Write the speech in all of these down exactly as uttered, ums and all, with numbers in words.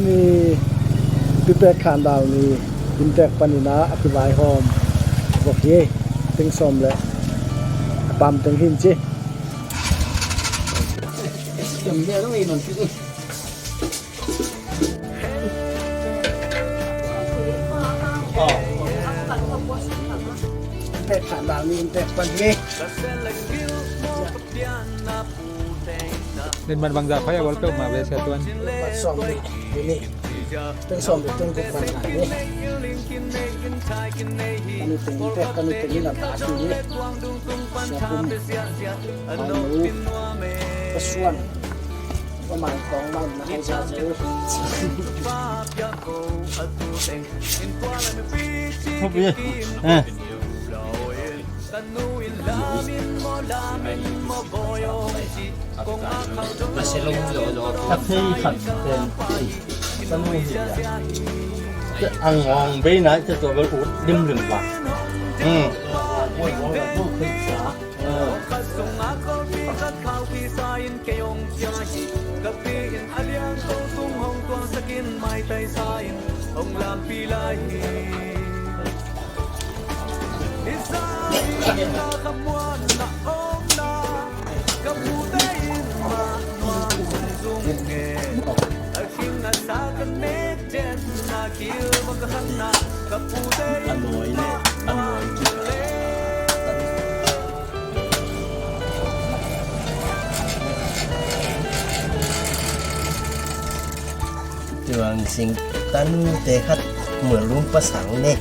Ni, Pi Pek Khan Dal Ni inntek panin a kivaihawm vok hi. Teng sawm le a pam teng hi ci. Pi Pek Khan Dal Ni inntek pan hi. Nen man bangzah khoi a bawlpeuh mah ve sia tuan. Mat sawm ni. Teng sawm ni teng guk bangzah ni. Kanu teng te, kanu teng ni lam ta si ni. Sia pum. Ai nu. Ka suan. Ka mai kong mai na ai za zeu. Hopi. Eh. A thei khat pen a ngawng bei nai te tua bel ut limlim va. Hmm. Tuang sing tanu te khat murlum pasang ne.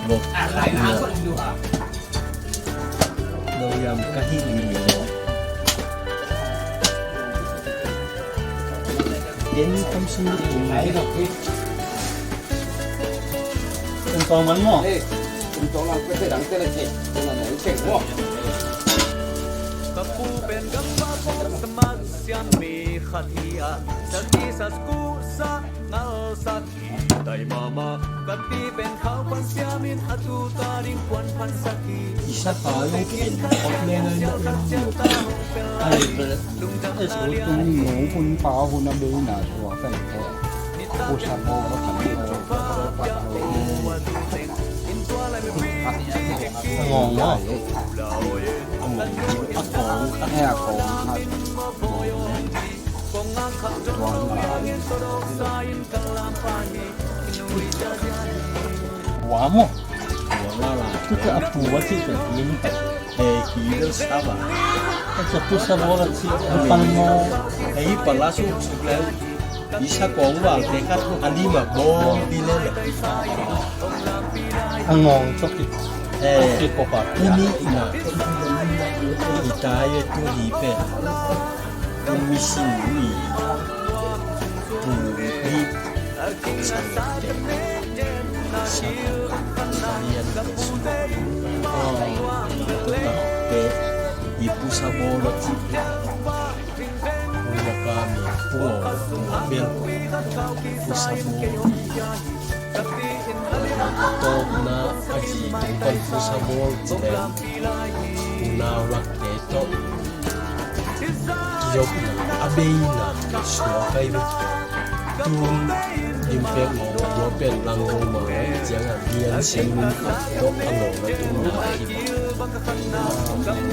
Bok. Lo yam ka hi ni lo. Ken kam sung ni. Ken kong man mo. Ken kong man ko te dang te le te. Ken na ken mo. Ka pu pen gam ba pong sa mat siam mi khat hi a. Sa ti sa ku sa ngal sa. Isak a lungkim khop leng a i na em lo. Ai, bel, es o tung no hun pa hun a bei na tua kai ko. Ko sa bo ko sa bo. Ngong ngong. A kong khat. Ai, a kong khat. Wa mo. Wa la la. Tuta a pu wa ci ta yin. He ki del saba. A sa pu sa bo la ci. A pan mo. He i pa la su su le. I sa kong wa te khat a li ma bo di le le. A ngong chok ki. He. Ki ko pa. Ini ina. I ta ye tu di pe. Mission ni. Pu ni. Sa te. Sa te. Sa te. Sa te. I pu sa bo lo ci. Pu ya ka mi pu. Pu sa bo. Tawpna a zi tung pan pu sa bo ci. Pu nau lak te tawh. Zop a beina suak ai ve. Tun lim pek ngawng tua pen lang ngawng ma ngai ciang a bian sian mun tawh a ngawng a tum ma hi.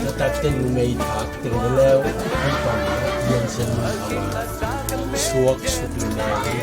Na tak ten numei thak teng leleu an pam bian sian mun a ma suak suk lim a hi.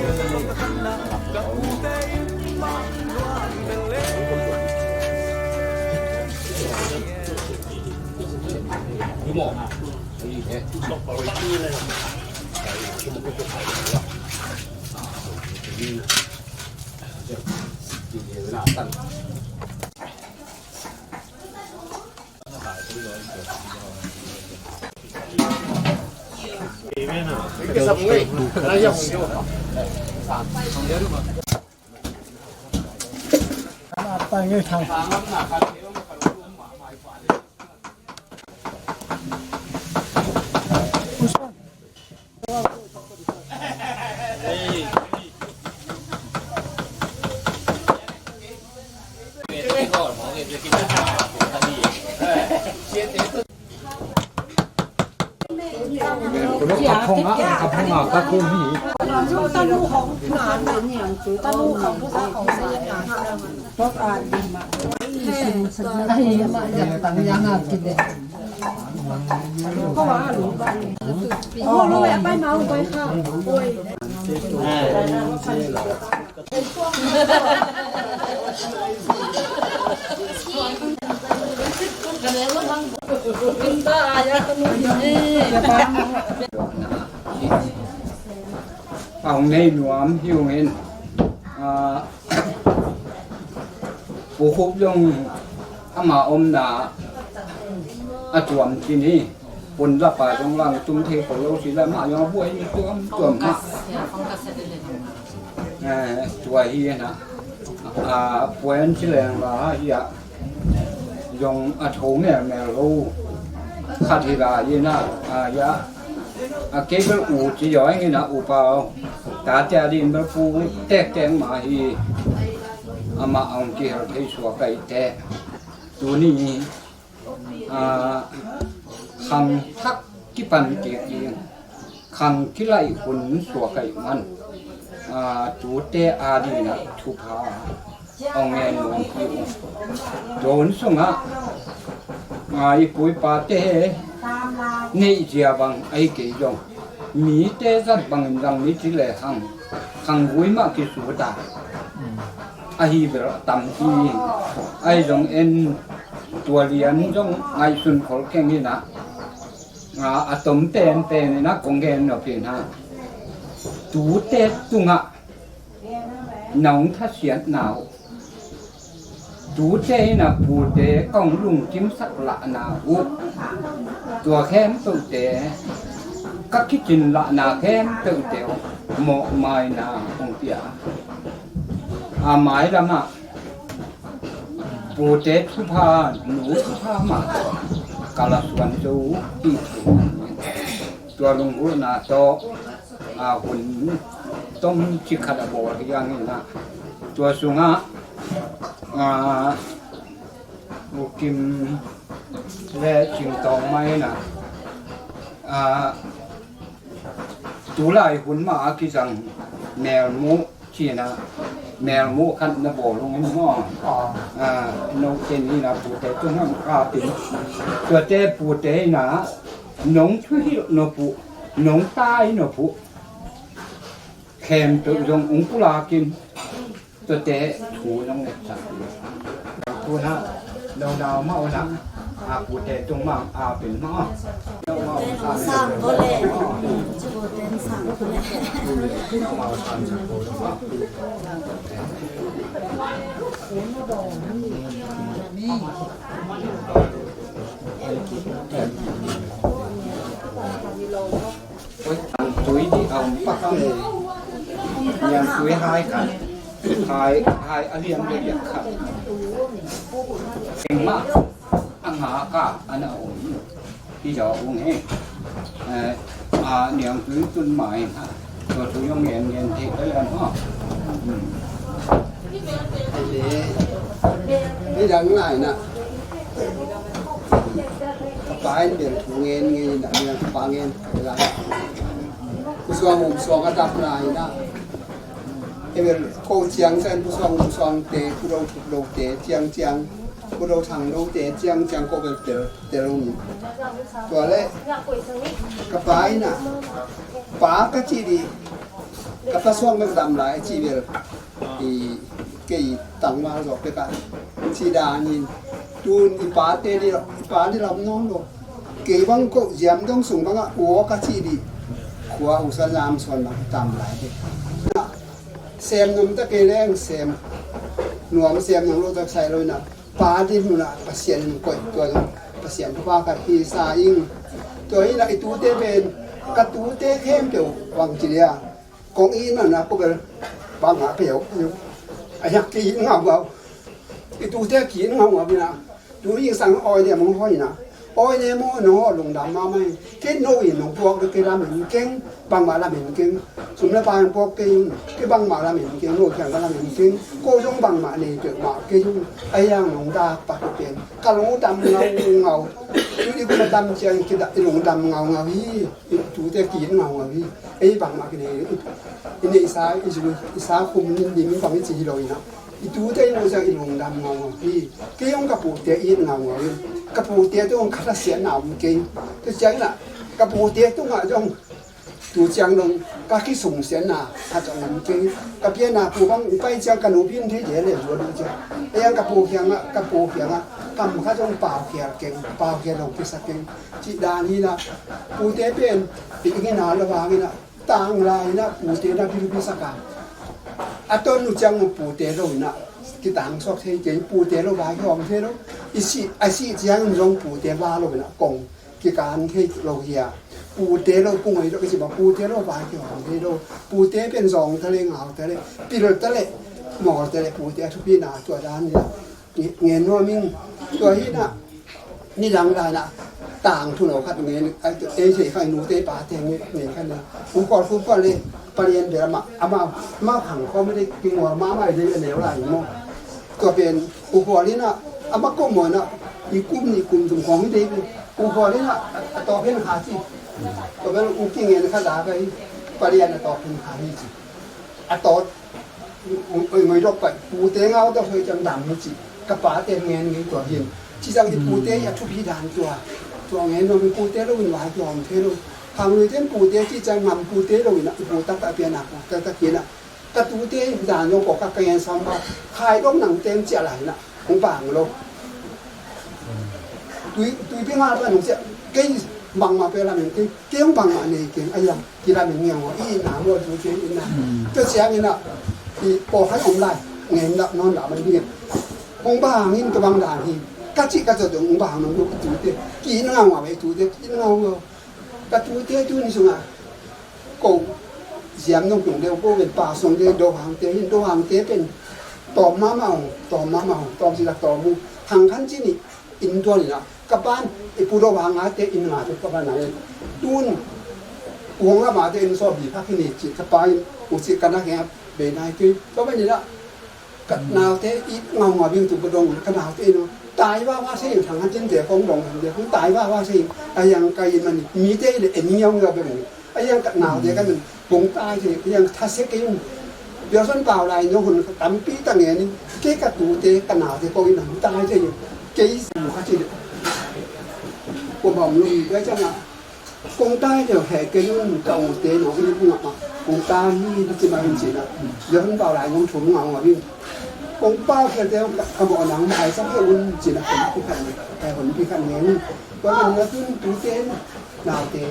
A hong nei nuam hi ung in, a, Pu Khup zong ama omna a tuam cin hi. Pun lapa zong lang tum thei ko lo si la, mah zong a buai ni tuam tuam mah. Eh, tua hi na. A, puan ci leng la hi a. Zong a tho melmel lo. Khat hi la hi na. A, ya. A, kei bel u ci zaw hi na, u pau. Tate a din bel pu tektek mah hi. Amah a hong kihel thei suak ahih teh. Tuni, a, khang thak kipan kik ding, khang kilaih hun suak ahih man, a, tute a dingin ah thupha hong ngen nuam hi ung. Tun sungah, a, i pu i pate neih zia bang ahi kei zong, mite zat bangin zang mi ci lehang, khanggui mah kisut a, ahi bel a tam hi. Ahi zong en, tua lian zong ngaihsun khol keng hi na. A, a tom penpen in ah kong gen nop hi na. Tute tungah nong thasiatna uh, tute in ah pute kong lungkimsak lahna uh, tua khempeuhte, ka kicin lahna khempeuhte uh mawhmaina hong pia. A, mailamah pute thupha, nu thupha mah ka la suan zo uh hi. Tua lunggulhna tawh, a, hun tom ci khat a bawl hi hang in ah, tua sungah, a, U Kim le Cing Tawng mah in ah, a, tulai hun mah a kizang melmuh ci-in ah, melmuh khat na bawl ung in maw. A, note ni na pute tung hang kap in, tuate pute in ah nong thuhilh nop uh, nong tai nop uh khempeuh zong ung pulak in, tuate thu zong ngetsak. Tuna, no nau mah una, a, pute tung mah a pin mah. Sang ko le. Pute sang ko le. Oi, tui di a om pak le. Niam tui hai khat. Hai, hai a liam le biak khat. Engmah a ngak a ana om hi zaw ung e. Eh, a niam tui tun mai ha. Tua thu zong ngen ngen thei ka lem ha. Hmm. Ni dang lai na. Ka pa in bel thu ngen ngen na, niang ka pa ngen ka lai. Pu Suang, um, Suang a dap lai na. He bel ko ciang ciang Pu Suang, um, Suang te, Pu Lo, Pu Lo te ciang ciang, Pu Lo Thang Lo te ciang ciang ko bel tel tel um. Tua le ka pa in a, pa ka ci di, ka pa Suang bel dam lai ci bel. I, kei tangval zawh pek a ci dan in, tun i pate di, i pa di lam nawn lo. Kei bang ko ziam dong sung bang a uaw ka ci di. Khua usa lam suan bang tam lai di. Sem nuam ta kei leng sem. Nuam sem nuam lo ta sai lo na. Pa di nuna Pasian in koih tua zong Pasian pa ka hi sa ing. Tua hi na i tute pen, ka tute khempeuh bang ci dia. Kong it mahmah ko bel bangmah peuh, peuh. A hiak ki it ngaungau. I tute ki it ngaungau ina. Tu i sang oi dia mong hoi na. Oi ne mo no ho lungdam mahmah hi. Kei no i nong puak kei lamen keng, bangmah lamen keng. Sum le pai puak kei un, kei bangmah lamen keng, no kiang ka lamen keng. Ko zong bangmah nei peuhmah kei un. A hiang nong dak pa ko pen. Ka lung tam ngaungau. Tuni kum a tam ciang i kidah i lungdam ngaungau hi. I tute ki-it ngaungau hi. Ei bangmah kinei i, i neihsa i zu i sa khum nin dim in bang i ci hi lo inah, i tute i muh ciang i lungdam ngaungau hi. Kei hong ka pute i it ngaungau hi. Ka pute tungah khat a siatna om kei. Tua ciang inah ka pute tungah zong tu ciang dong ka kisungsiatna khat zong om kei. Ka pianna pu bang i pai ciang ka nupi in thei deh le zuat uh ciang, ei ang ka pu kiangah, ka pu kiangah kam khat zong paukhial keng, paukhial lo kisa keng. Cih dan hi inah pute pen i ing inah lo vang inah tang lai inah pute na bilbil sak a, a ton uh ciang pute lo inah kitang suak thei kei, pute lo vai hawm thei lo. I sih, a sih ciang zong pute va lo inah kong kikan thei lo hi a. Pute lo pungoi lo i ci bang pute lo vai kihawm thei lo. Pute pen zawng ta le, ngau ta le, pil ta le, mawl ta le, pute a thupina tua dan hi a. Nge-, ngen nuam ing. Tua hi inah nidang lai inah tang thuno khat ngen, ei thei kha i nute pate ngen, ngen kha inah. U Khual, U Khual le palian bel amah, amah, amah khang khawm le kingual mahmah le a neu lai maw. Tua pen U Khual inah amah kawm maw inah, i kum nih kum thum khawng hi dei. U Khual inah a tawp hen kha ci. Tua pen u kingen kha za ka hi, palian a tawp hen kha hi ci. A tawp, oi, ngoi dok pai, pute ngau tawh soi ciang dam hi ci. Ka pate ngen ngei tua hin. Ci ciang i pute i a thupi dan tua. Tua ngen nuam i pute lo in vai tua om thei lo. Khang lui ten pute ci ciang ngam pute lo inah i pu taktak pianna pu taktak inah ka tute zan zong kawkah ka ngen sam ba, khai dong nang teng ciah lai inah hong bang lo. Tui, tuipi ngal pan hong ciah, kei bangmah pe lamen kei, kei hong bangmah nei keng, a hiang kilamen ngiang aw, i itna maw, tute i itna. Tua ciang inah i pawlkhat om lai, ngen dah nawn dah mai ding. Hong bang in tua bang dan hi, ka cih ka cawh dong hong bang nong lo i tute, ki-it ngaungau i tute, ki-it ngaungau. Ka tute tuni sungah ko ziam nong tung deuh ko ven pa song deuh, Do Hangte hin, Do Hangte pen tawm mahmah hong, tawm mahmah hong, tawm ci lak tawm uh. Hang khan ci nih inn tuan inah ka pan i pu Do Hangte inn nga tu ka pan a len. Tun u hong lamate inn sawt bi phak hi ni ci ka pa in u ci ka na kheng a bei nai kei. Tua pen inah ka naute i ngaungau bing tu ka dong, ka naute in tai vava se in, Thang Hang Cin te kong dong han de kong tai vava se in, a hiang ka in mani mite le en ngiau ngiau beng. A hiang ka naute ka min kong tai se, a hiang tha se kei un. Biason pau lai no hun tampi ta ngen in, kei ka tute ka naute kong in hong tai se in, kei mu kha ci le. Ko bawm lum dai ciang a Kong tai deuh heh kei un, ka ute nong i pu ngam a kong tai hi, na ci mai un ci na. Deuh hun pau lai ngong thum ngau ngau in. Kong pau khial deuh ka mawh nang mai sak deuh un ci na, hun pi khat, eh, hun pi khat ngen un. Tua nang na tun tute naute,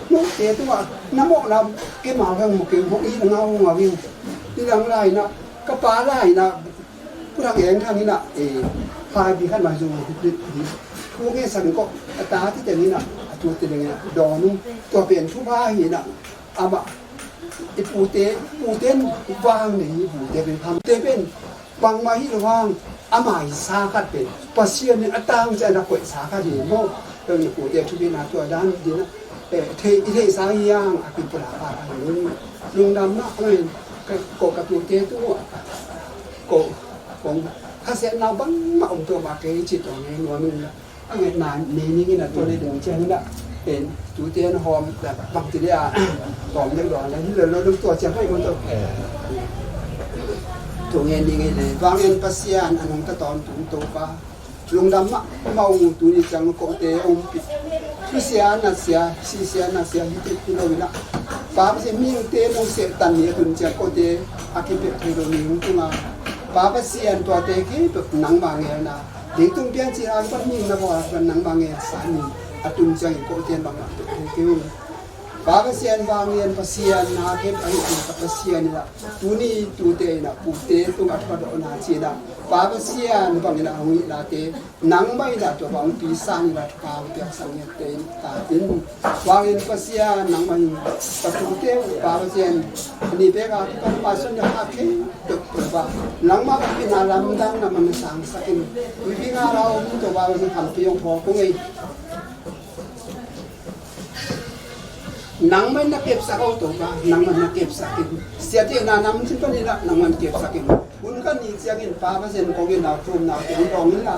nute tua na mawh na ke mau hang mu ke mawh i ngau ngau in. Ni dang lai na, ka pa lai na, Pu Thang Eng Thang hi na, eh, phai bi khat mai zong hi, hi, hi. Thu nge san ko, a ta ti teng hi na, a tu ti teng hi na, dawn ung, tua pen thupha hi na, amah, i pute, pute vang nei hi, pute pen phang, te pen, bangmah hi lo hang, amah hi sa khat pen, Pasian in a tang ciang a koih sa khat hi maw, tua i pute thupha na tua dan hi na, eh, thei, i theihsa hi hang, a kipulak a, a hi, lungdam mah, a hi, ko ka pute tu, ko, Kong khasiatna bangmah om tua mah kei ci tua ngen nuam in la. A ngetna nei ning in a tua nei dong ciang in la. Pen tute an hawm la bang ti le a tawm deuh dawn la hi lo lo dong tua ciang hai mun tua. Tua ngen ning in le vang en Pasian a nong ta tawntung Topa. Lungdam mahmah ung. Tuni ciang kote a umpih, thusia nasia, sisia nasia hi tek hi lo in a, Pa Pasian mihingte nong sehtan ni a tun ciang kote a kipek thei lo ni hong tung a, Pa Pasian tuate khempeuh nangma ngelna, leitung piancil a kipat mihing na bawl a kipat nangma ngelsa ni a tun ciangin kote in bangmah pek thei kei ung. Pa Pasian vanglian Pasian, na khempeuh a hihna ka Pasian in a, tuni tute in a, pute tung a thadawhna ci in a, Pa Pasian bangin a hong hihnate nangmah in a tua bang hong pisan in a, thupha hong piaksak ngiatte in ta in. Vanglian Pasian nangmah in ka tute uh Pa Pasian, a ni bek a kipan pa sun na ha khempeuh tua bang nangmah a hihna lamdang na man na sangsak in. Tuipi nga la om tua bang hong hampi hong phawk ung ei. Nangman na kepsak o Topa, nangman na kepsak in. Siate na nam cin panin ah nangman kepsak in. Hun khat ni ciangin Pa Pasian kong in nau thum nau teng kong in ah,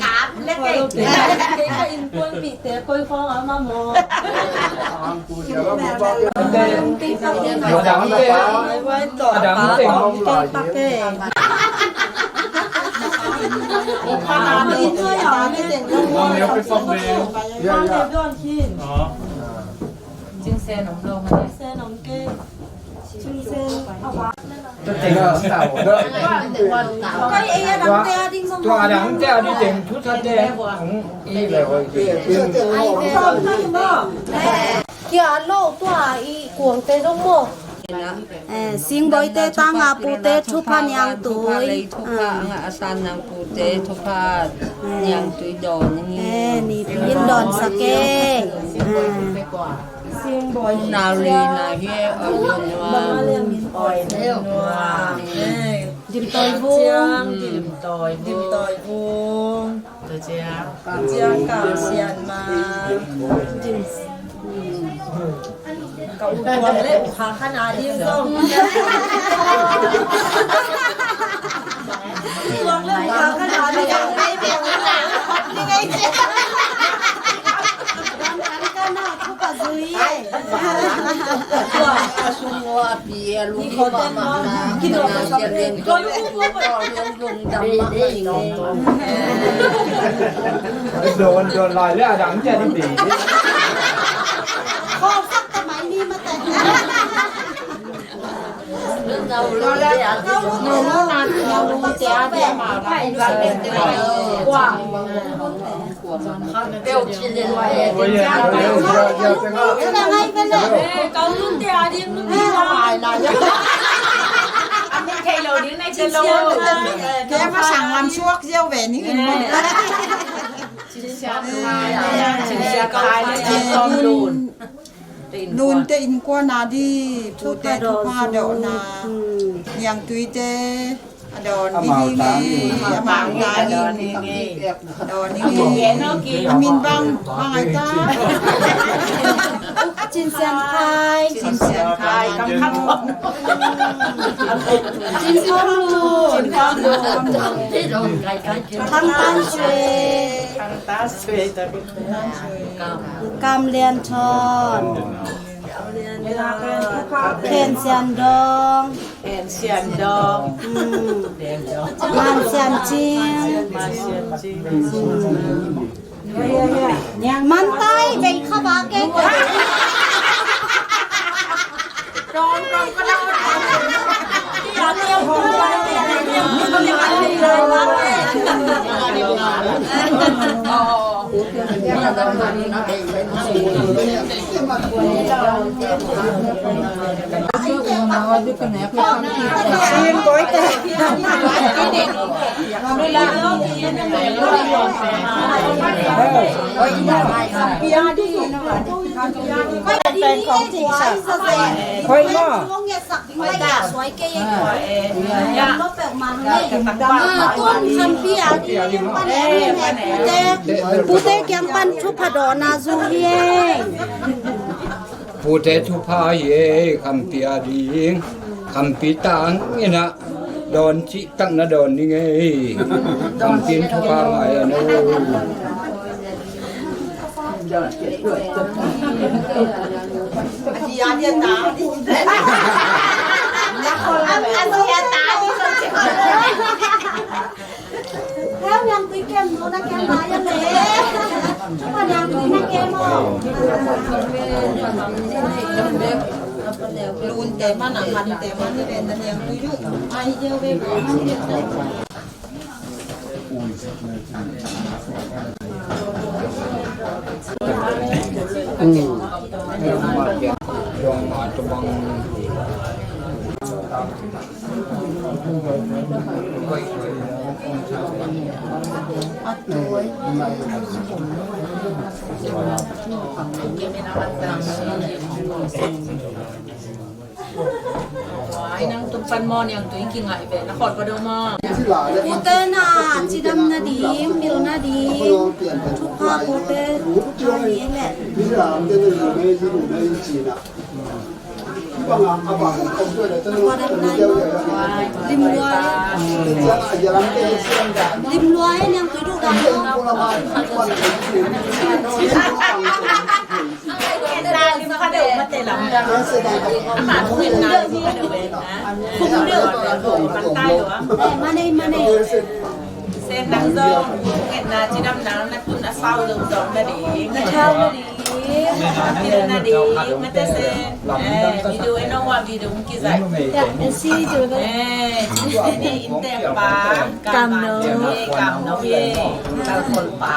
Kap lek ei. Kei ka innkuanpihte koi khawng a om a maw? Koi ei a dangte a ding zong. Tua a dangte a ding teng thu thate hong i le hoi. Kia lo tua i kuangte zong maw? Eh, Singbawite tanga pute thupha niangtui. Thupha anga a san nang pute thupha niangtui dawn hi. Eh, Nipi in dawnsak e. Nau li na hi e, oi nua. Dim tawi vung. Dim tawi vung. Tua ciang. Tua ciang ka sian ma. Ka u tuang le u kha khan a ding zong. U tuang le u kha khan a ding zong. Ka na thu ka zui. Tua a sung ua pi a lung hi ma ma na. Ki dong ka song. Tua lung hi ma ma. Don don lai le a dang cia di di. Khawlsak ta mai ni mate. Kei ma sang lam suak ziau ve ning in. Lunte innkuan a di pute thupha dawhna. Niangtuite a dawn ding hi ngei, a mang ding hi ngei. Dawn ding hi. A min bang, bang ai ta. Cin Sian Khai. Cin Sian Khai. Cin Sawm Lun. Thang Tan Sui. Kam Lian Thon. Khen Sian Dong. Khen Sian Dong. Man Sian Cing. Man Sian Cing. Man Tai bei kha ba ke. Hoih maw? Hoih ta. Suai kei ei. Tuan Khampi a ding pan en ne pute, pute kiang pan thupha dawn a zu hi ei. Pute thupha hi ei, Khampi a ding. Khampi tang ina dawn cih tak na dawn ding ei. Khampi in thupha ngai a no. Lun te mana, han te mana, ni ven da niang tu yu. Ai, yo ve, mana ni ven. Ai, nang tung pan maw, niang tu in kingai ve, na khawt pa dong maw. Pute na cidam na ding, pil na ding, thupha pute na ni leh. Limluai. Limluai, niang tu duk dang. Sen nang zong, ngetna cidam nang, na tun a sau zong zong na ding. Na thau na ding. Na ding, na te sen. Eh, video eno wa video kizai. Ya, en si tu. Eh, ni in tem pa. Kam no. Kam no ye. Kam kol pa.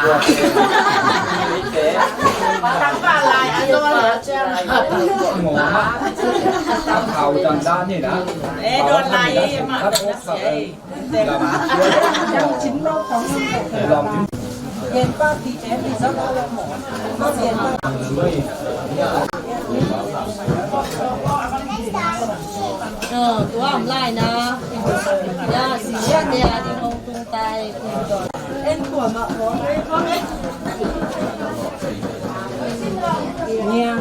Tam pa lai, a zong a zong. Tam pa lai ye, ma tam na ye. Tua om lai na. Ya, si ya, ya, di hong tung tai. En tua ma ko. Nia.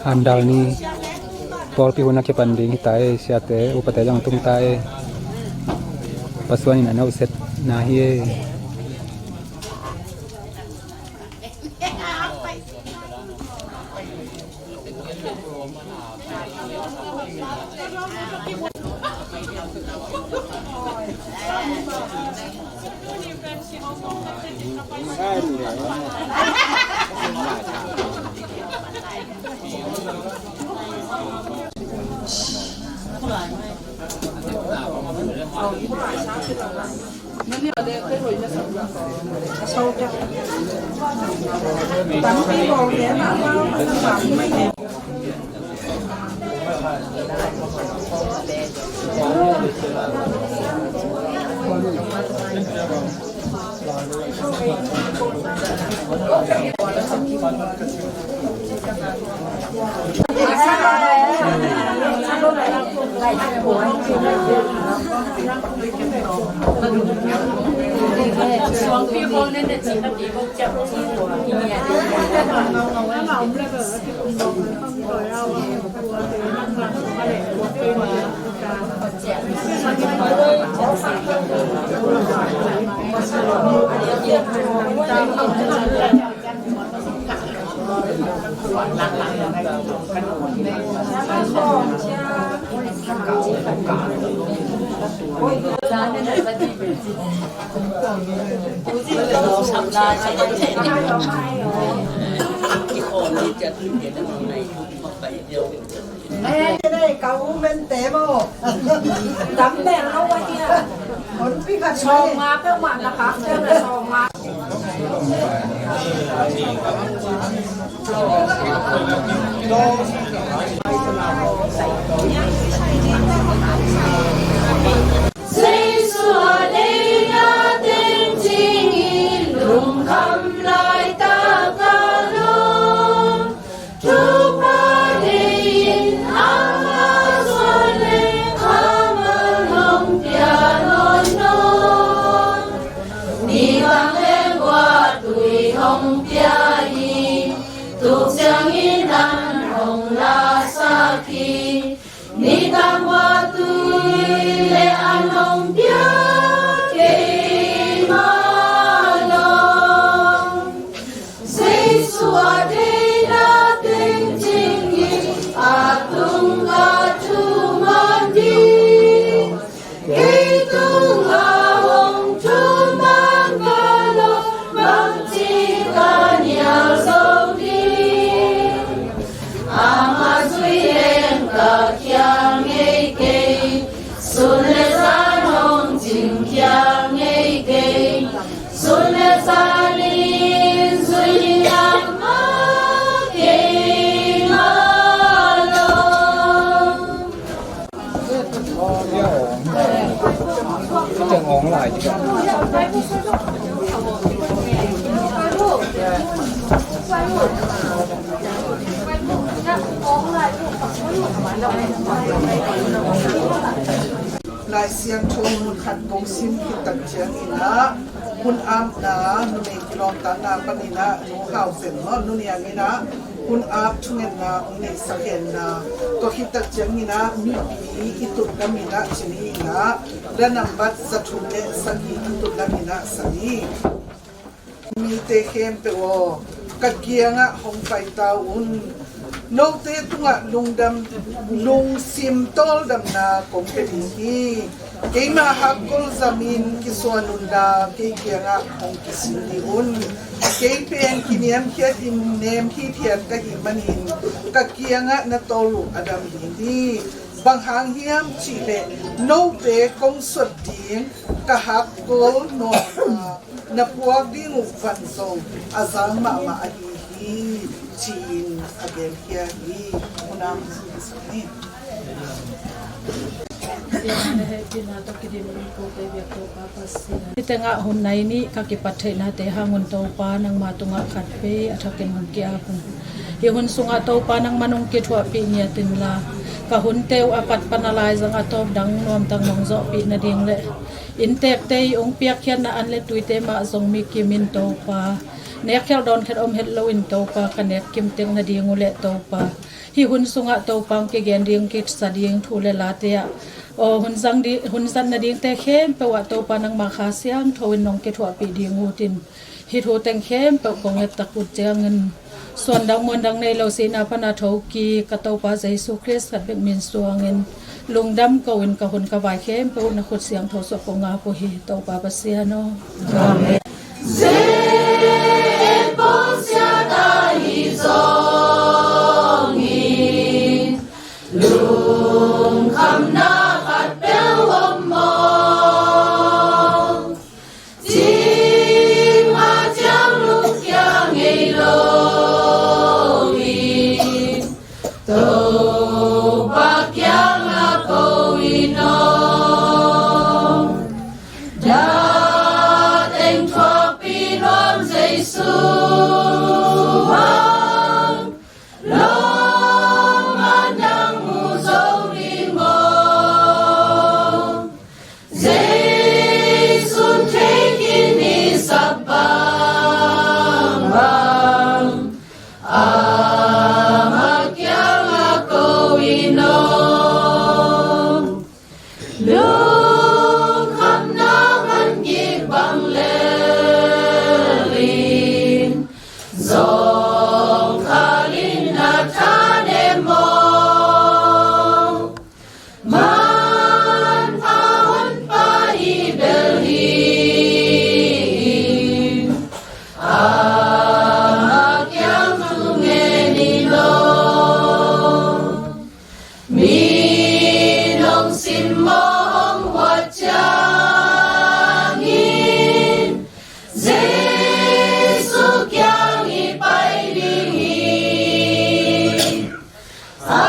Handal ni pawlpi hun a kipan ding hi ta e, siate upate zong tung ta e. Pasuan in a nauset na hi e. Nei, ka u mente maw? Tam pen lo a hia. Honpi khat sawm nga peuhmah na kak ciang na sawm nga. Jesu a deihna tengcing in lungkham laitak a lo. Thupha nei-in ama suan leng ama hong pia nawn nawn. Nidang leng guahtui hong pia hi, tuk ciangin an hong lasak hi. Nidang guahtui le an hong pia keimah lo. Jesu a deihna tengcing in a tungah thuman ding. Kei tungah hong thuman ka lo, bangci ka nial zo ding. Ama zui leng ka khial ngei kei, sun le zan hong cing khial ngei kei. Sun le zan in zui ding ama keimah lo. Lai Siangtho mun khat kong sim khit tak ciangin ah, hun apna, numei kilawmtatna panin ah, Nu Hau Zen maw, Nu Niang in ah hun ap thungetna hong neihsak henla, tua khit tak ciangin ah mipi i tut lamin ah ci ni in ah, la nambat za thum le sagih i tut lamin ah sa ni. Mite khempeuh aw, ka kiangah hong paita un. Note tungah lungdam, lungsim tawldamna kong pia ding hi. Keima hakkol zamin kisuan unla kei kiangah hong kisin dih un. Kei pen kiniamkhiat in nem hithiat ka hih manin ka kiangah na tawl uh a dam ding hi. Bang hang hiam cihleh note kong suat ding ka hakkol nawlna na puak ding uh van zong a zang mahmah ahi hi, ci-in a genkhia hi. Munam ni. Hih tengah hun nai nih ka kipat theihnate hang un Topa, nangma tungah khat vei a thakin hong ki-ap un. Hih hun sungah Topa, nangman hong kithuahpih ngiat inla, ka hunte uh a pat pan a laizang a tawp dang nuamtak nong zawhpih nading le inntekte i hong piakkhiatna an le tuite mah zong mi kim in Topa, nekkhialh dawnkhialh om het loin Topa, ka nek kimtek nading uh leh Topa, hih hun sungah Topa hong kigen ding kisa ding thu le late ah, aw, hun zang di, hun zat nadingte khempeuh ah Topa, nangma Kha Siangtho in nong kithuahpih ding ut in. Hih thu teng khempeuh kong ettak uh ciangin suandang muandang nei lo sihna pana thokik ka Topa Jesu Khrist khat bek min suangin lungdam ko-in ka hun ka vai khempeuh na khut siangtho suah kong ap uh hi, Topa Pasian aw. Amen. Zen Pasian ahi zongin lungkhamna khat peuh om maw? Topa kiangah ko in aw, dah teng thuakpi nuam Jesu hang, lawm a nang mu zo ding aw. Jesu thei khin i sap bangbang, ama kiangah ko in aw. Lungkhamna man gik bang lel in, zawngkhal in na thanem aw. Manpha honpa i bel hi in, ama kiang thu ngen in aw. Min hong simmawh hong huat ciangin, Jesu kiang i pai ding hi. A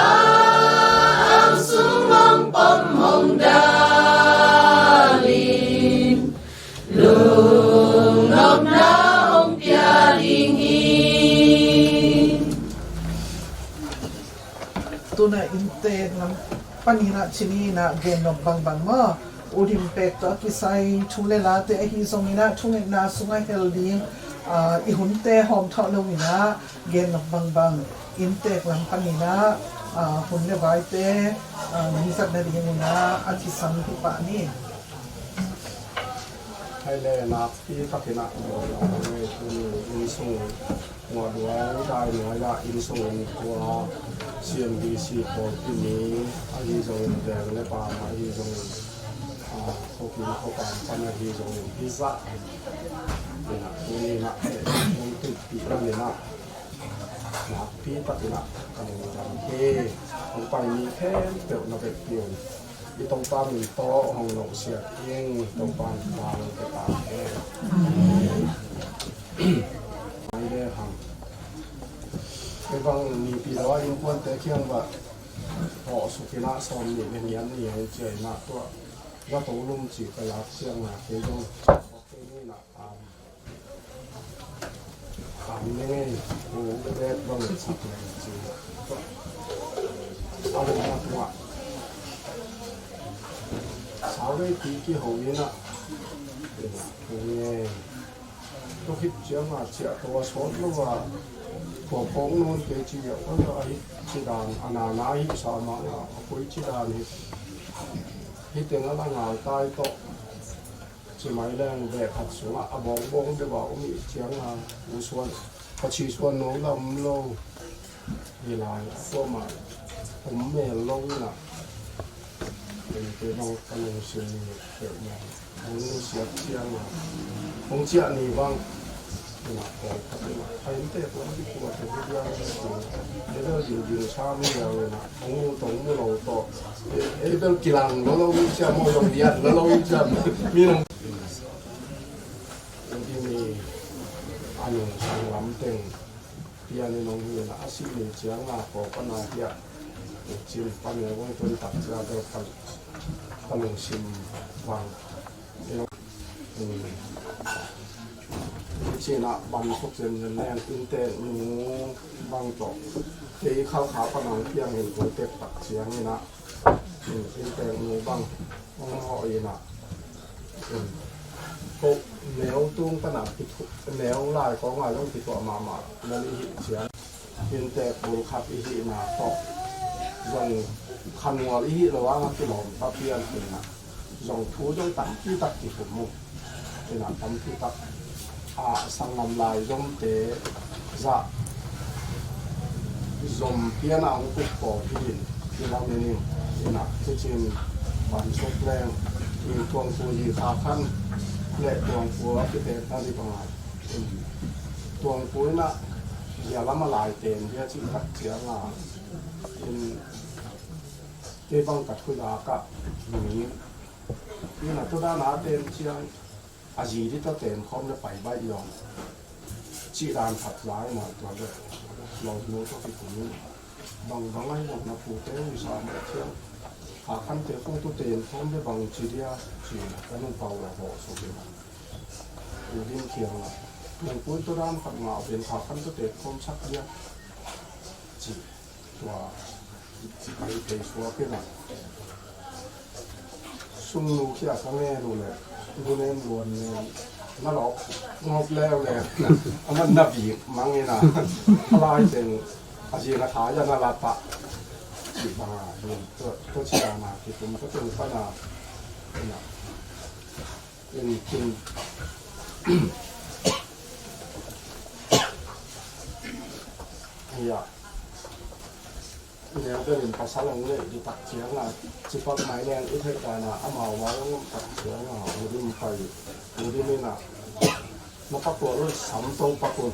ang sung hong pom hong dal in, lungnopna hong pia ding hi. Tuna inntek lam panin ah, ci-in ah gennop bangbang maw, ulimpek tawh a kisai thu le late ahi zongin ah, thungetna sungah hel ding, ah, i hunte hawmthawh loin ah, gennop bangbang inntek lam panin ah, ah, hun le vaite, ah, nong zat nadingin ah a kisam hi pah ni. Hai le, nakpi takin ah, inn sung, nguah duai dai nuai ah, inn sung inn tua, C M B C pawlpi mi ahi zongin, veng le pam ahi zongin, ah, khopin khopam pan ahi zongin, hi zah in ah, tuni-in ah, eh, hong tuipi manin ah, nakpi takin ah ka lungdam hi. Hong pai mi khempeuh na vekpi un i Topa min tawh hong lawhsiat ing. Topa min tawh hong pia ta hen. Mai le hang. Kei bang Nipi lo a innkuante kiang bah hawh suk in ah, sawm nih le giat ni hong ciah in ah, tua zato lum cih ka lak ciangin ah, kei zong kei ni in ah, um, Kam ne ngei, ku bet bang le sak le ci. A le na tua. Sau le ti ki ho ina. Ku ngei. Tua khit ciang a ciah tua sawt lo a. Tua pawng nun te ci a, a hi ci dan, a na na hi sa ma a, a koi ci dan hi. Hi teng a la ngal tai tawh. Ci mai leng, beh khat sungah a bawngbawng deuh a om ih ciangin, u suan, ka ci suan no lam lo. Hi lai, a kuamah om mel lo inah. Eite bang ka lungsim ni peuhmah hong nusiat ciangin, hong ciah ni bang. Inah pawl khat inah, a inntek lam dikuat uh hi diam hi. Ei bel dingding sa mi liau inah, hong mu tawh hong mu lo tawh. Ei bel kilang lo lo mi ciam, maw zong lian lo lo mi ciam. Mi nong. Eng hi mi a nungsang lam teng pian in hong hi inah, a sih ni ciangin a pawlkhat na hiah. Cin pan in hong tun tak ciang bel ka, ka lungsim bang. Eng, eng. Cin ah ban khop zenzen leng inntek nu bang tawh. Kei Khalkha pan a hong piang in tua tek tak ciangin ah, inntek nu bang hong hawh inah. Ko neu tung pan a kithu, neu lai kong a zong kithuah mahmah nan i hih ciang. Inntek bul khat i hihna tawh zong khanual i hih lo a, kilawm ta pian inah. Zong thu zong tampi tak kikum uh. Inah tampi tak a sanggam lai zomte zah zom pian a hong kuk pawl hi in, kilamen in, inah kicin ban suk leng, i tuangpu hi kha khan le tuangpu a kitek na di pangai. Tuangpu inah zia lam a lai ten dia cih tak ciang a, in kei bang ka thudak ah, mi inah tua dan a ten ciang, a zi di tawh ten khawm le pai baih zong cih dan khat za inah, tua le lo nu tawh kikum in. Bang bang ahi zong na pute uh i sa mah ciang, Kha Khante kong tute in thawm bia bang ci dia, ci-in ka nupa uh a hawh suk in a, U Dim kiangah, nang pui tua dan khat ngah uh pen Kha Khan tute thawm sak dia, ci. Tua, ci pai thei suak in a. Sungnu khia ka ngen uh leh, nu nen luan nen, na lawk ngawp leuleu. Aman na bik mang in a, a lai teng a zing a tha ia na la pah. Cih bang a, tua, tua ci dan a kikum ka tung pan a, in a, in, in, ia. Neu bel in pasal hong neih ding tak ciang a, cipak mai leng i theih dan a, amau vai hong om tak ciang a, U Dim pai, U Dim in a, na pakual uh samto pak un.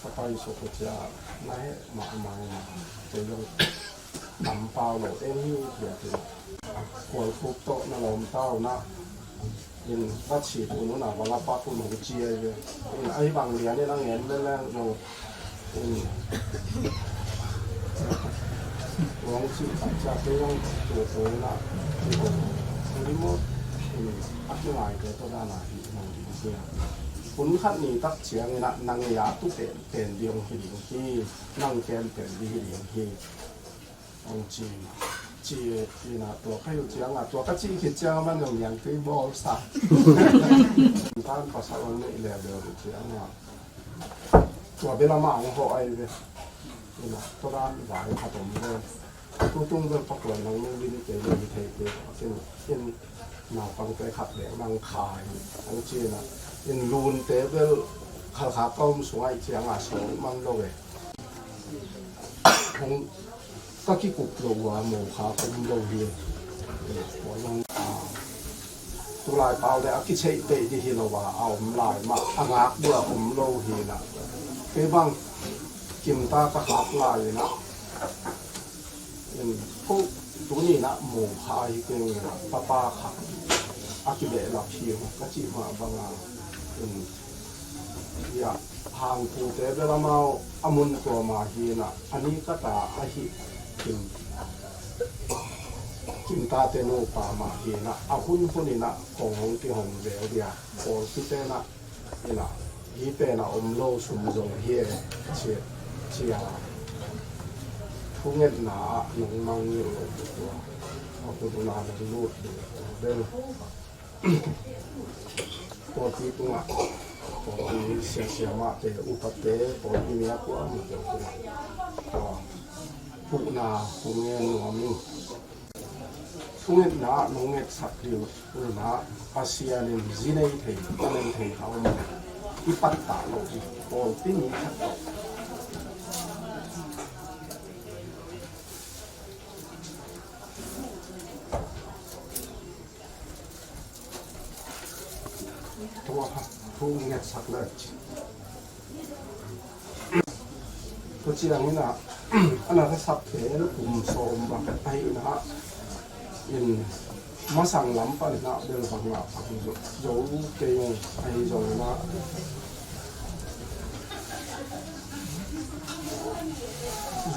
Ka pai suk uh ciang, na heh mahmah in a, kei zong tam pau lo, en hi, biakinn kual khup tawh na lawm ta uh na. In, va cih un, un a, va la pak un, hong ci ahi ve. In, ahi bang lian in a ngen lel lel lo. In, hong cih tak ciang kei zong tua tua in a, in, hong, hong limot. In, a kingaite tawh dan a hi, hong hi hi a. Hun khat ni tak ciang in a, na ngei a tu pen, pen ding hong hi ding hi, nang kem pen ding hi ding hi. Hong ci, ci, ci na tua ka hilh ciang a, tua ka cih khit ciang a man zong niangtui bawl sa. Tan pasal hong neih leuleu ding ciang a, tua bel amah hong hawh ahi ve. Ina, tua dan vai khat om ve. Tutung bel pakual nang nung ding kei le hi thei kei. In, in, naupangte khat bek nang khai, hong ci na. In, lunte bel khalkha ka om sungah i ciang a sawm man lo ve. Hong ka kikup lo uh a, mawkha ka om lo hi. Tulai pau le a kitheih peih ding hi lo a, a om lai mah, a ngak ding a om lo hi na. Kei bang kimta ka khak lai in a, in, ko tuni in a mawkha hi keng in a, papa kha a kibehlap hi ka cih mah bang a, in, ia, hangpute bel amau a mun tua mah hi na, a ni kata ahi kim, kimtate nupa mah hi na, a hun hun in a kong hong kihong zel dia, pawlpite na, ina, hi pen a om lo sum zong hi e, ci, ci a, thungetna ah nong mangngilh lo tua, a hun hun a nong lut lo tua bel. Pawlpi tungah, pawlpi siasia mahte, upate, pawlpi mi a kuamahte tungah, tua, huhna hong ngen nuam ing. Thungetna ah nong ngetsak ding uh na, Pasian in zi nei thei, a nei thei kha om, i pattah loh ding, pawlpi mi khat tawh. Tua kha thu ngetsak le ci. Tua ciangin ah, a na ka sak pen kum sawm bang ahih na ah, in masang lam panin ah bel bang ah pang zo, zo kei ung ahi zongin ah,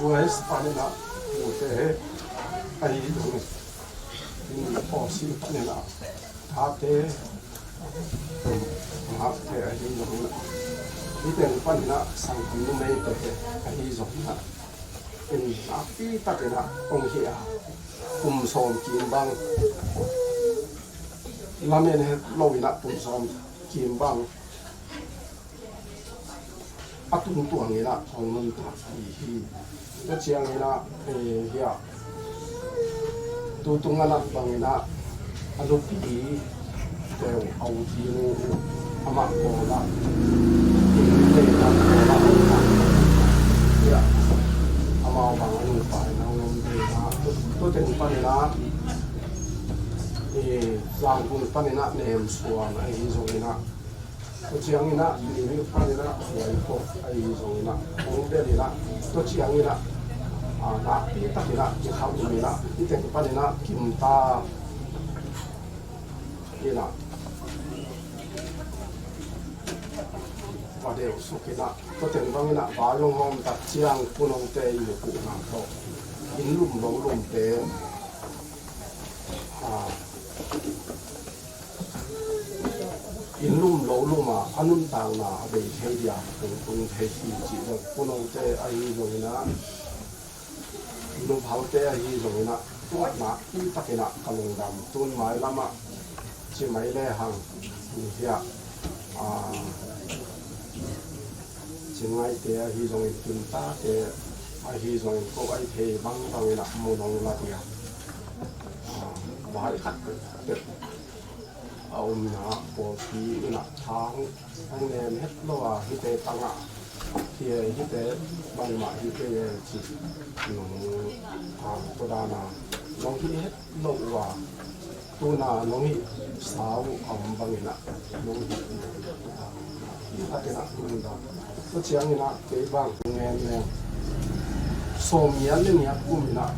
U S panin ah pute ahi zongin, in Aussie panin ah tate, ngakte ahi zongin ah, hih teng panin ah sanggam numeite ahi zongin ah, in nakpi takin ah hong hih a, kum sawm kim bang, lamen het loin ah kum sawm kim bang a tungtuang in ah hong nuntak hi hi. Tua ciangin ah, eh, hiah, tutung a nak bangin ah, a nupi teu a u tinu uh amah kawl ah, in teu a kawl ah, hiah, amau bang a nupa in ah hong om ding ah, tu, tu teng panin ah, eh, Zangkong panin ah Nem Suan ahi zongin ah, tua ciangin ah, Nimi panin ah, Huaikok ahi zongin ah, hong del in ah, tua ciangin ah, ah, nakpi takin ah, kikhauh in ah, hih teng panin ah, kimta in ah, va deuh suk in ah, tua teng bang in ah, va zong hawm tak ciang Pu Note i uh puhna tawh inn lum lo lumte, a, inn lum lo lum a, a nuntakna a bei thei dia kong tung thei hi cih zong Pu Note ahi zong in ah, nu Phalte ahi zong in ah, tuahna i tak in ah ka lungdam. Tun mailam ah ci mai le hang, hi a, a, Cin Ngaite ahi zong in, Tun Tate ahi zong in, ko ai thei bang bang in ah mu nong la dia, a, vai khat peuhpeuh a omna pawlpi in ah tha hong, hong nem het lo a, hihte tangah hi e, hihte bangmah hi kei e ci nong, a, tua dan a nong hih het lo uh a, tuna nong hihsa uh a om bang in ah nong hih, a, hih tak in ah nong da. Tua ciang in ah kei bang ngen ngen sawm ngiat le ngiat kum in ah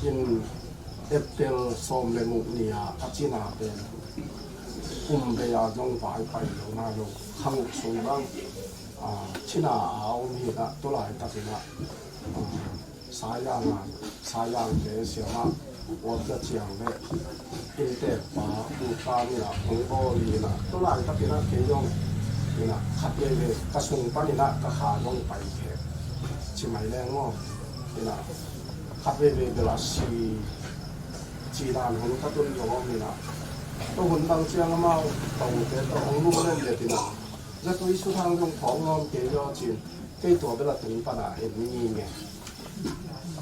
in April sawm le guk ni a, a cina pen kum bei a zong vai pai lo na lo, kha guk sung bang, a, cina a om hi na, tua laitak in ah, a, Sayang a, Sayang te siam ah, Awt Za Ciang le innteekpa Pu Khan in ah hong bawl hi na, tua laitak in ah kei zong in ah khat veivei ka sung pan in ah ka kha zong pai khek ci mai leng maw. In ah khat veivei bel a si ci dan hun ka tun zong om in ah, tua hun bang ciang amau Tote tawh hong lum len let in ah, zatui suthang zong phawk nuam kei zaw cin, kei tua bel a tung pan a en nginge,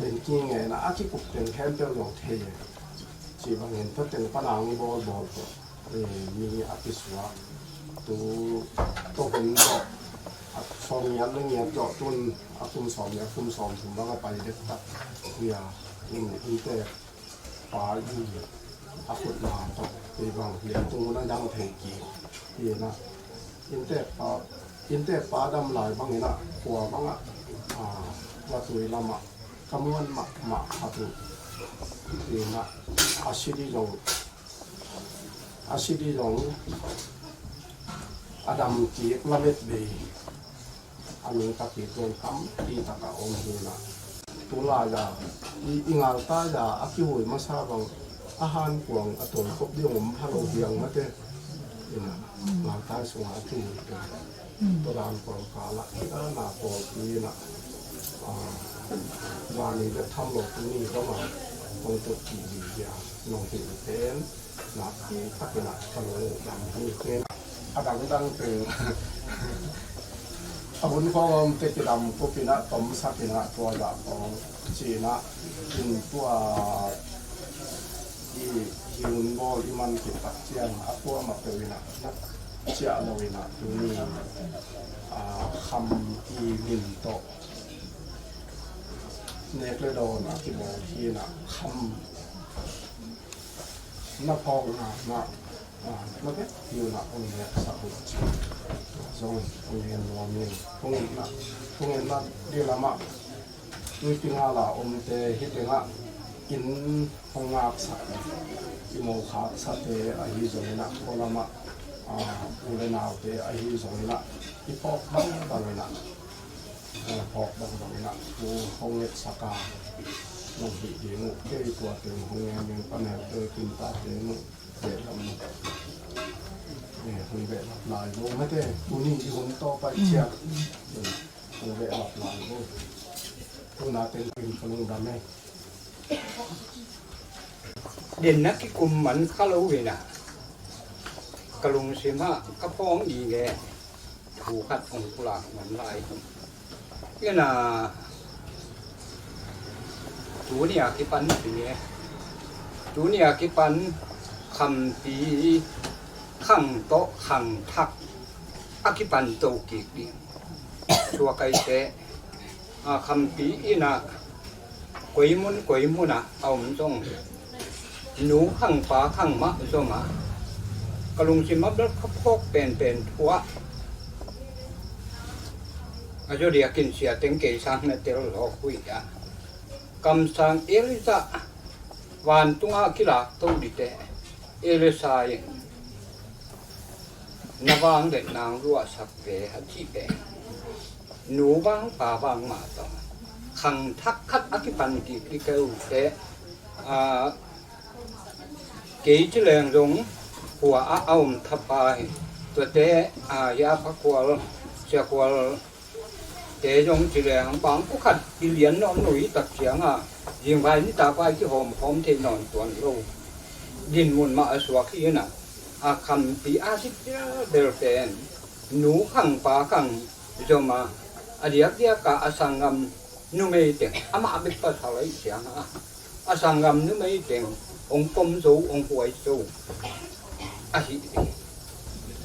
en nginge in ah a kikup teng khempeuh zong thei e. Ci bangin tua teng pan a hong bawlbawl tawh, eh, mi a kisuak, tu, tua hun tawh, a sawm ngiat le ngiat tawh tun a kum sawm ngiat kum sawm thum bang a pai dektak hi a, in, innteekpa in a khutna tawh kei bang leitung hun a dang thei kik hi na. Innteekpa, innteekpa dam lai bang in ah khua bang ah, a, zatui lam ah ka muan mahmah khat uh hi na, a si di zong, a si di zong a dam kik lamet bei a nungta kik zong tampi tak a om hi na. Tu lai a i, i ngaltai a a kihui masa bang a hankuang a tawi khop ding om pha lo diang mate. In ah ngaltai sungah a kihui te tua dan pawlkal ah i ana pawlpi in ah, a, vani bek tham lo tuni bang a kong tut kik ding hi a, nong hih pen nakpi tak in ah ka lungdam hi. Ken a dangdang teng a hun khawng a omte kidam kup in ah tomsak in ah tua zah khawng ci in ah, in tua i, i hun bawl i man khit tak ciang a kuamah peuh in ah na ciah lo in ah tuni, a, Kham i min tawh nek le dawn a kibawl hi in ah Kham na phawkna na, a, na bek hi un ah hong ngetsak uh ci zong hong ngen nuam hi. Thungetna, thungetna di lam ah tuipi ngal a omte hi teng ah inn hong ngaksak, i mo khaksate ahi zong in ah, khua lam ah, a, u le naute ahi zong in ah, i phawk bangbang in ah, a, phawk bangbang in ah thu hong ngetsak a, nong hih ding uh kei tua teng hong ngen in, panelte, kintate in uh behlap, eh, hong behlap lai lo mate, tuni i hun tawh pai ciat, eh, hong behlap lai lo. Tuna teng in ka lungdam e. Denna kikum man kha lo in ah ka lungsim ah ka phawng ding e. Thu khat hong pulak man lai hi in ah, tuni a kipan hi e. Tuni a kipan Khampi khang tawh khang thak a kipan to kik ding. Suakaite, a, Khampi in ah koi mun koi mun ah a om zong, nu khang pa khang mah zong ah, ka lungsim a bel ka phawk penpen thu ah, a zaw dia kin sia teng kei sang na tel lawk uh hi a, kamsang Elijah vantung ah kilak to dite, Elisha in Na vang le nang ruahsak ve a cih pen nu vang pa vang mah tawh khang thak khat a kipan kik i keu teh, aa, kei ci leng zong khua ah a om thapa hi. Tuate, aa, Hia Pha Khual, Sia Khual te zong ci leng bang pu khat i lian nawn lo hi tak ciang a, zingvai nitak vai kihawmkhawm thei nawn tuan lo. Dinmun mah a suak hi in a, a khampi a si bel pen nu khang pa khang zom a, a diakdiak a a sanggam numei teng, amah bek pasal ahih ciang a, a sanggam numei teng hong pom zo, hong huai zo ahi hi.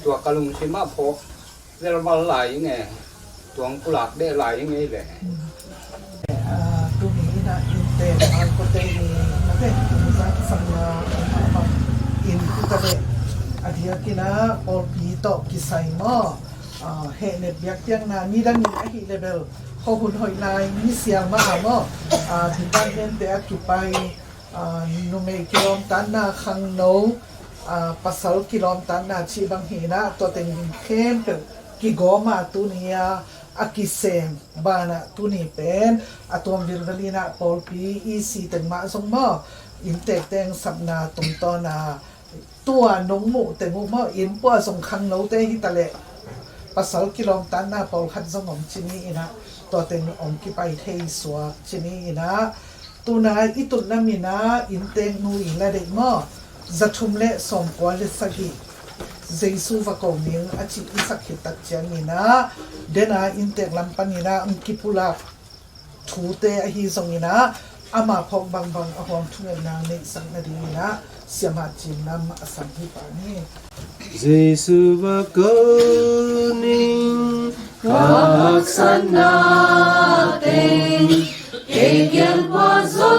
Tua ka lungsim ah phawk velval lai ing e, tuang pulak deh lai ing e le. Ah, tuni in a innte, ah, kote ni, mate, in zang sang na, ah, ah, in kuta le, a diak in a pawlpi tawh kisai maw? Ah, hehnet biakpiakna nidang in ahih leh bel, khuahun hoih lai, misial mah a maw? Ah, department te a kipai, ah, numei kilawmtatna, khangno, ah, pasal kilawmtatna cih bang hi in a, tua teng khempeuh kigawm a tuni a, a kisem ban ah tuni pen a tuam vilvel in a pawlpi E C teng mah zong maw, inntek teng sapna tungtawn a, tua nong muh teng uh maw, inn pua zong khangnote hi ta leh pasal kilawmtatna pawlkhat zong om ci ni in a, tua teng hong kipai thei suak ci ni in a, tuna i tut lam in a inntek nu i la deih maw, za thum le sawmkua le sagih, Jesu va ko ning a cih i sak khit tak ciang in a, den a inntek lam pan in a hong kipulak thute ahi zong in a, ama phawk bangbang a huam thungetna neihsak nading in a, Siamah Cin Lam a sam hi pah ni. Jesu va ko ning, ka haksatna teng kei kiang pua zo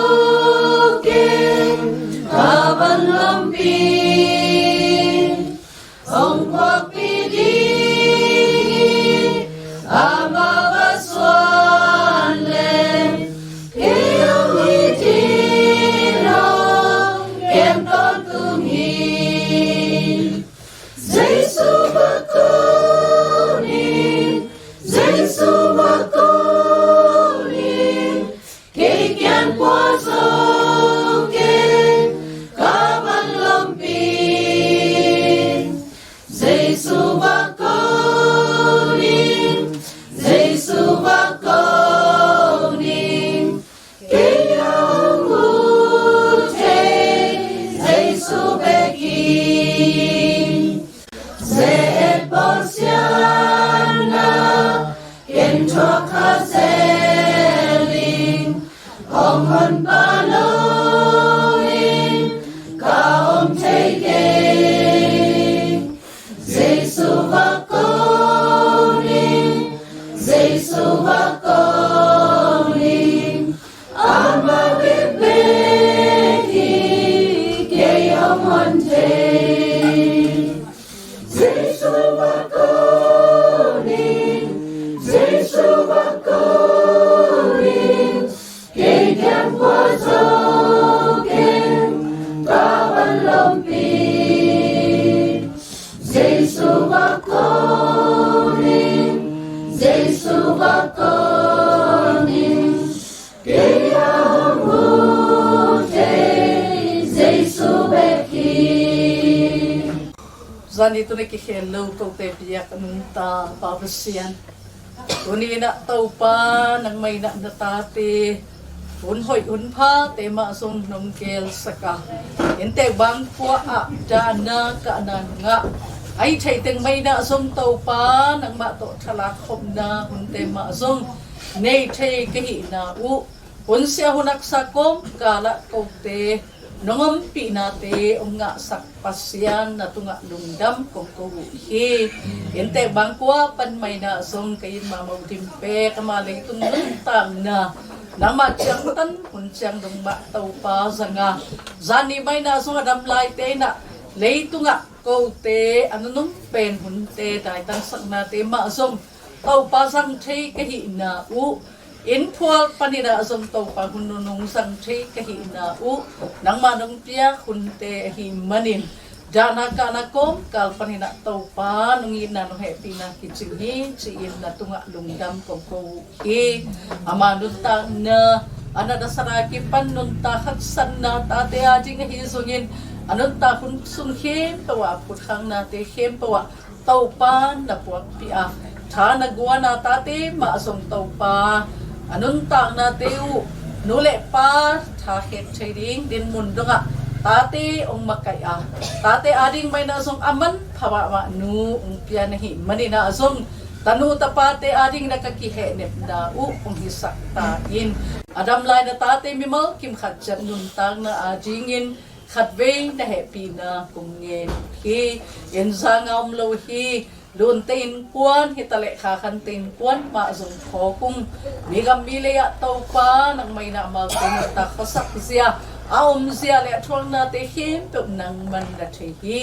keng, ka van lompi. Hong puakpih ding hi, amah va suan leng, kei hong it in hong kem tawntung hi. Jesu va ko ning, Jesu va ko ning, kei kiang pua zo keng, ka van lompi. Jesu va ko ning, Jesu va ko ning, kei a hong ut thei Jesu bek hi. Ze-et bawlsiatna ken thuak kha zel ing, hong honpa lo in ka om thei kei. Jesu va ko ning, Jesu va ko ning, amah bek bek hi kei hong hon thei. Jesu va ko ning, Jesu va ko ning, kei kiang pua zo keng, ka van lompi. Jesu va ko ning, Jesu va ko ning, kei a hong ut thei Jesu bek hi. Zani tuni kikhel lo kote biak a nungta Pa Pasian, tuni in a Topa nangmah in a na tate hun hoih hun phate mah zong nong gelsak a, inntek bang khua ah dahna kahna nungah a hih theih teng mah in a zong Topa nangmah tawh thalak khopna hunte mah zong nei thei ka hihna uh, hun sia hun haksa kawmkal ah kote nong ompihnate hong ngahsak Pasian na tungah lungdam kong ko uh hi. Inntek bang khua pan mah in a zong ka it mah moh dimpek ama leitung nuntakna nangmah ciangtan hun ciang dong mah Topa zanga, zani mah in a zong a dam laite in a leitungah kote a nunung pen hunte daitangsaknate mah zong Topa zang thei ka hihna uh, inn phual pan in a zong Topa hun nunung zang thei ka hihna uh, nangmah nong piak hunte ahih manin Dahna kahna kawmkal panin ah Topa nong itna nong hehpihna kicing hi, ci-in na tungah lungdam kong ko uh hi. Ama nuntakna, a na dasat a kipan nuntak haksatna tate ading ahi zongin, a nuntak hun sung khempeuh ah a phutkhaknate khempeuh ah Topa na puakpih a, tha na guan a, tate mah zong Topa a nuntaknate uh nu le pa tha khek thei ding dinmun dongah tate hong makaih a, tate ading mah in ah zong a manpha mahmah nu hong pia na hih manin ah zong tanu tapate ading in ah ka kihehnepna uh hong hisak ta in. A dam lai na tate mimal kim khat ciat nuntakna adingin khatvei na hehpihna kong ngen uh hi. Inn zang a om lo hi. Lunte innkuan hi ta leh khakhante innkuan mah zong phawk ung. Mi gam mi lei ah Topa nangmah in ah amaute nuntak khuasak zia, a om zia le a thuaknate khempeuh nangman na thei hi.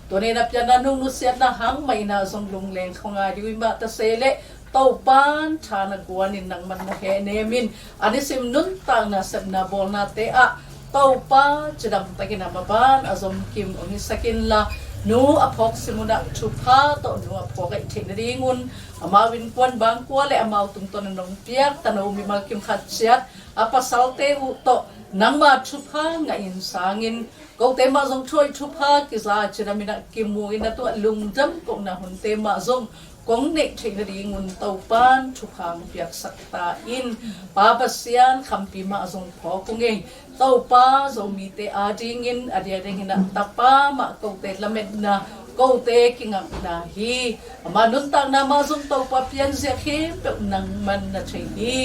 Tuni na pianna nung nusiatna hang mah in ah zong lungleng khuangai ding uh hi mah ta se leh Topa in tha na guan in nangman na hehnem in, a nisim nuntakna sepna bawlnate ah Topa cidam takin a maban a zomkim hong hisak inla, nu a phawk sim un ah thupha tawh nu a phawk aih theih nadingun amau innkuan bangkua le amau tungtawn a nong piak tano mimal kim khat ciat a pasalte uh tawh nangma thupha ngahin sangin kote mah zong thu hoih thupha kiza cidam in ah kimu in a tungah lungdam kohna hunte mah zong kong neih theih nadingun Topa in thupha hong piaksak ta in. Pa Pasian, khampi mah zong phawk ung ei. Topa, Zomite adingin a diakdiakin ah tapa mah kote lametna, kote kingakna hi. Ama nuntakna mah zong Topa pianzia khempeuh nangman na thei hi.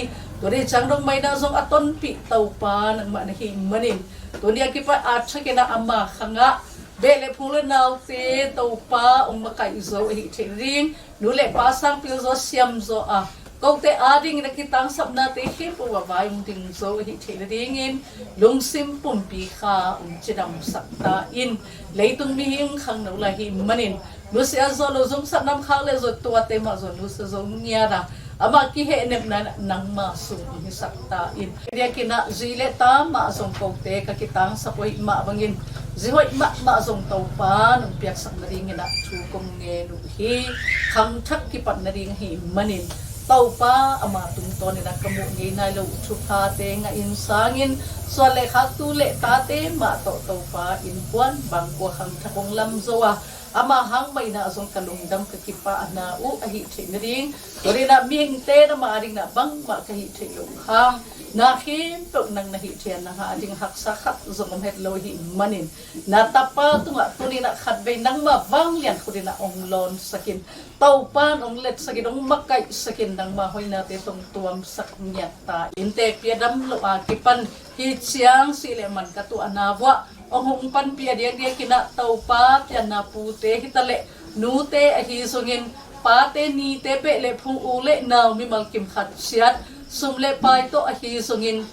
Tuni ciang dong mah in ah zong a tonpih Topa nangmah na hih manin tuni a kipat a thakin ah ama khangah beh le phung le naute Topa hong makaih zo ahih theih nading, nu le pa sangpil zaw siam zaw a kote adingin a kitangsapnate khempeuh ah vai hong ding zo ahih theih nadingin lungsim pumpi kha hong cidamsak ta in. Leitung mihing khangno lai hih manin nusia zo lo zong satnam khak le zo tuate mah zo nusia zo ngiat a amah kihehnepna nangma sung hong hisak ta in. Diakin ah zi le ta mah zong kote ka kitangsap hoih mah bangin zi hoih mahmah zong Topa nong piaksak nadingin ah thu kong ngen uh hi. Khangthak kipat nading ahih manin Topa ama tungtawnin ah ka muh ngei nai lo uh thuphate ngahin sangin suan le khaktu le tate mah tawh Topa innkuan bangkua khangthak hong lam zo a ama hang mah in ah zong ka lungdam ka kipahna uh ahih theih nading. Tua dingin ah mihingte na mah adingin ah bangmah ka hih theih loh hang na khempeuh nang na hih theih a nang ading haksa khat zong om het lo ahih manin na tapa tungah tuni in ah khatvei nangma vanglian khut in ah hong lawnsak in Topa in hong letsak in hong makaihsak in nangma hoihnate tawh hong tuamsak ngiat ta in. Te pia dam loh a kipan hi ciang sih le man ka tuahna vuah hong hong panpih a diakdiakin ah Topa pianna pute hi ta leh nute ahi zongin pate nite beh le phung u le nau mimal kim khat ciat sum le pai tawh ahi zongin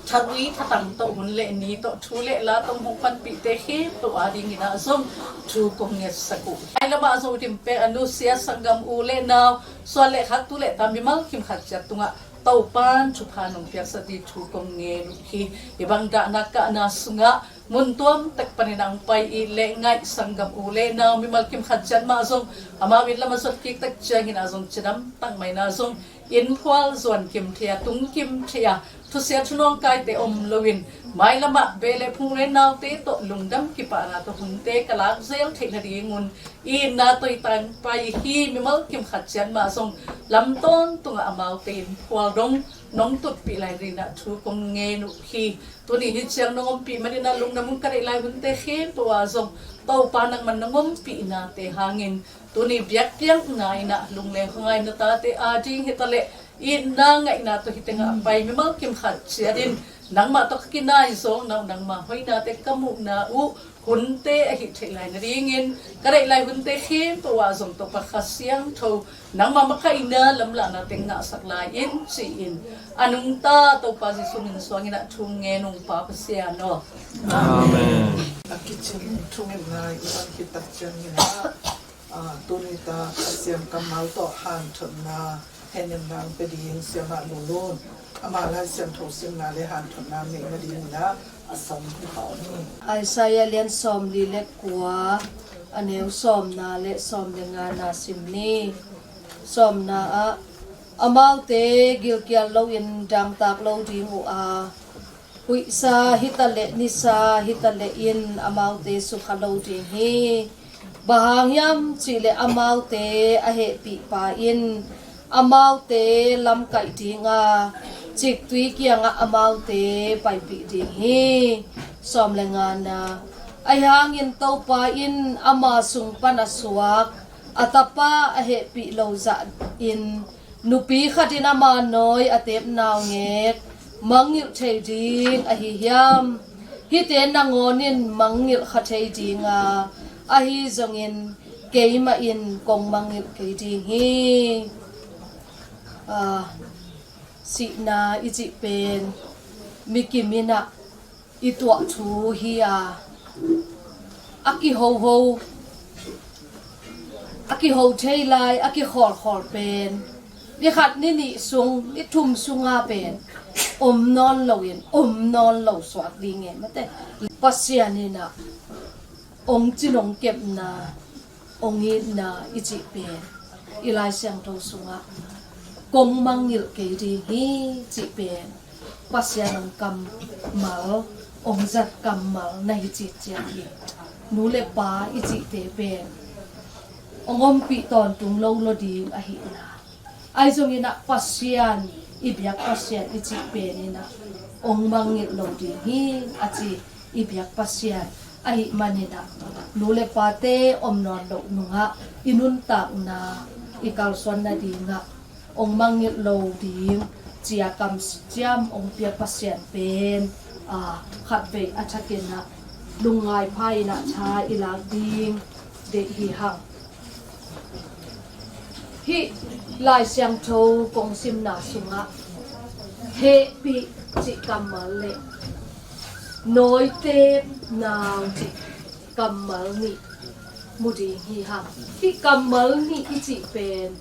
tharui thatang tawh hun le ni tawh thu le la tawh hong panpihte khempeuh adingin ah zong thu kong ngetsak uh. Ai lamah zong dimpek a nusia sanggam u le nau suan le khaktu le ta mimal kim khat ciat tungah Topa in thupha nong piaksak ding thu kong ngen uh hi. Hih bang dahna kahna sungah mun tuam tek panin a hong pai i leh ngaih sanggam u le nau mimal kim khat ciat mah zong amau inn lam a zuat kik tak ciangin ah zong cidam tak mah in ah zong inn phual zuan kim thei a tung kim thei a thusia thunawngkaite om loin mailamah beh le phung le naute tawh lungdam kipahna tawh hunte ka lak zel theih nadingun i itna toitang pai hi. Mimal kim khat ciat mah zong lam tawntungah amaute inn phual dong nong tutpih lai dingin ah thu kong ngen uh hi. Tuni hi ciang nong ompih manin ah lungdam ung. Ka deih lai hunte khempeuh ah zong Topa nangman nong ompihnate hangin tuni biakpiakna in ah lungleng khuangaina tate ading hi ta leh itna ngaihna tawh hi tengah pai mimal kim khat ciatin nangmah tawh ka kinai zawkna uh nangma hoihnate ka muhna uh hunte ahih theih lai nadingin ka deih lai hunte khempeuh ah zong Topa Kha Siangtho nangma makaihna lamlahna teng ngahsak lai in ci-in a nungta Topa Jesuh min suangin ah thu ngen ung Pa Pasian aw. Amen. A kicin thungetna i man khit tak ciangin ah, ah, tuni ta Pasian kammal tawh hanthotna, hehnemna hong pia ding Siamah Lulun, amah Lai Siangtho simna le hanthotna neih nadingin ah Isaiah lian sawmli le kua, a neu sawmna le sawm le ngana sim ni. Sawmna ah, amaute gilkial loin dangtak lo ding uh a, huihsa hitaleh nisa hitaleh in amaute sukha lo ding hi. Bang hang hiam cihleh amaute a hehpihpa in amaute lamkaih dinga, ciktui kiangah amaute paipih ding hi. Sawm le ngana, ahi hangin Topa in ama sung pan a suak a tapa a hehpih lo zah in nupi khatin ama nawi a tep naungek mangngilh thei ding ahi hiam? Hihte nangawnin mangngilh kha thei dinga, ahi zongin keimah in kong mangngilh kei ding hi. Ah, sihna i cih pen mikim innah i tuah thu hi a, a kihoho, a kiho thei lai, a kikhawlkhawl pen ni khat ni nih sung, ni thum sunga pen om nawn loin om nawn lo suak ding e mate. Pasian innah ong cin ong kepna, ong itna i cih pen i Lai Siangtho sungah kong mangngilh kei ding hi cih pen Pasian ong kammal, ong zat kammal na hi citciat hi. Nu le pa i cihte pen ong ompih tawntung lo lo ding ahihna, ahi zongin ah Pasian, i biak Pasian i cih pen innah ong mangngilh lo ding hi a ci i biak Pasian ahih maninah nu le pate om nawn loh nungah i nuntakna i kalsuan nadingah ong mangngilh lo ding cia kamciam ong pia Pasian pen, a, khatvei a thakinah lungngai pha innah tha i lak ding deih hi hang. Hih Lai Siangtho kong simna sungah hehpih cih kammal le nawitep nau cih kammal nih mu ding hi hang. Hih kammal nih i cih pen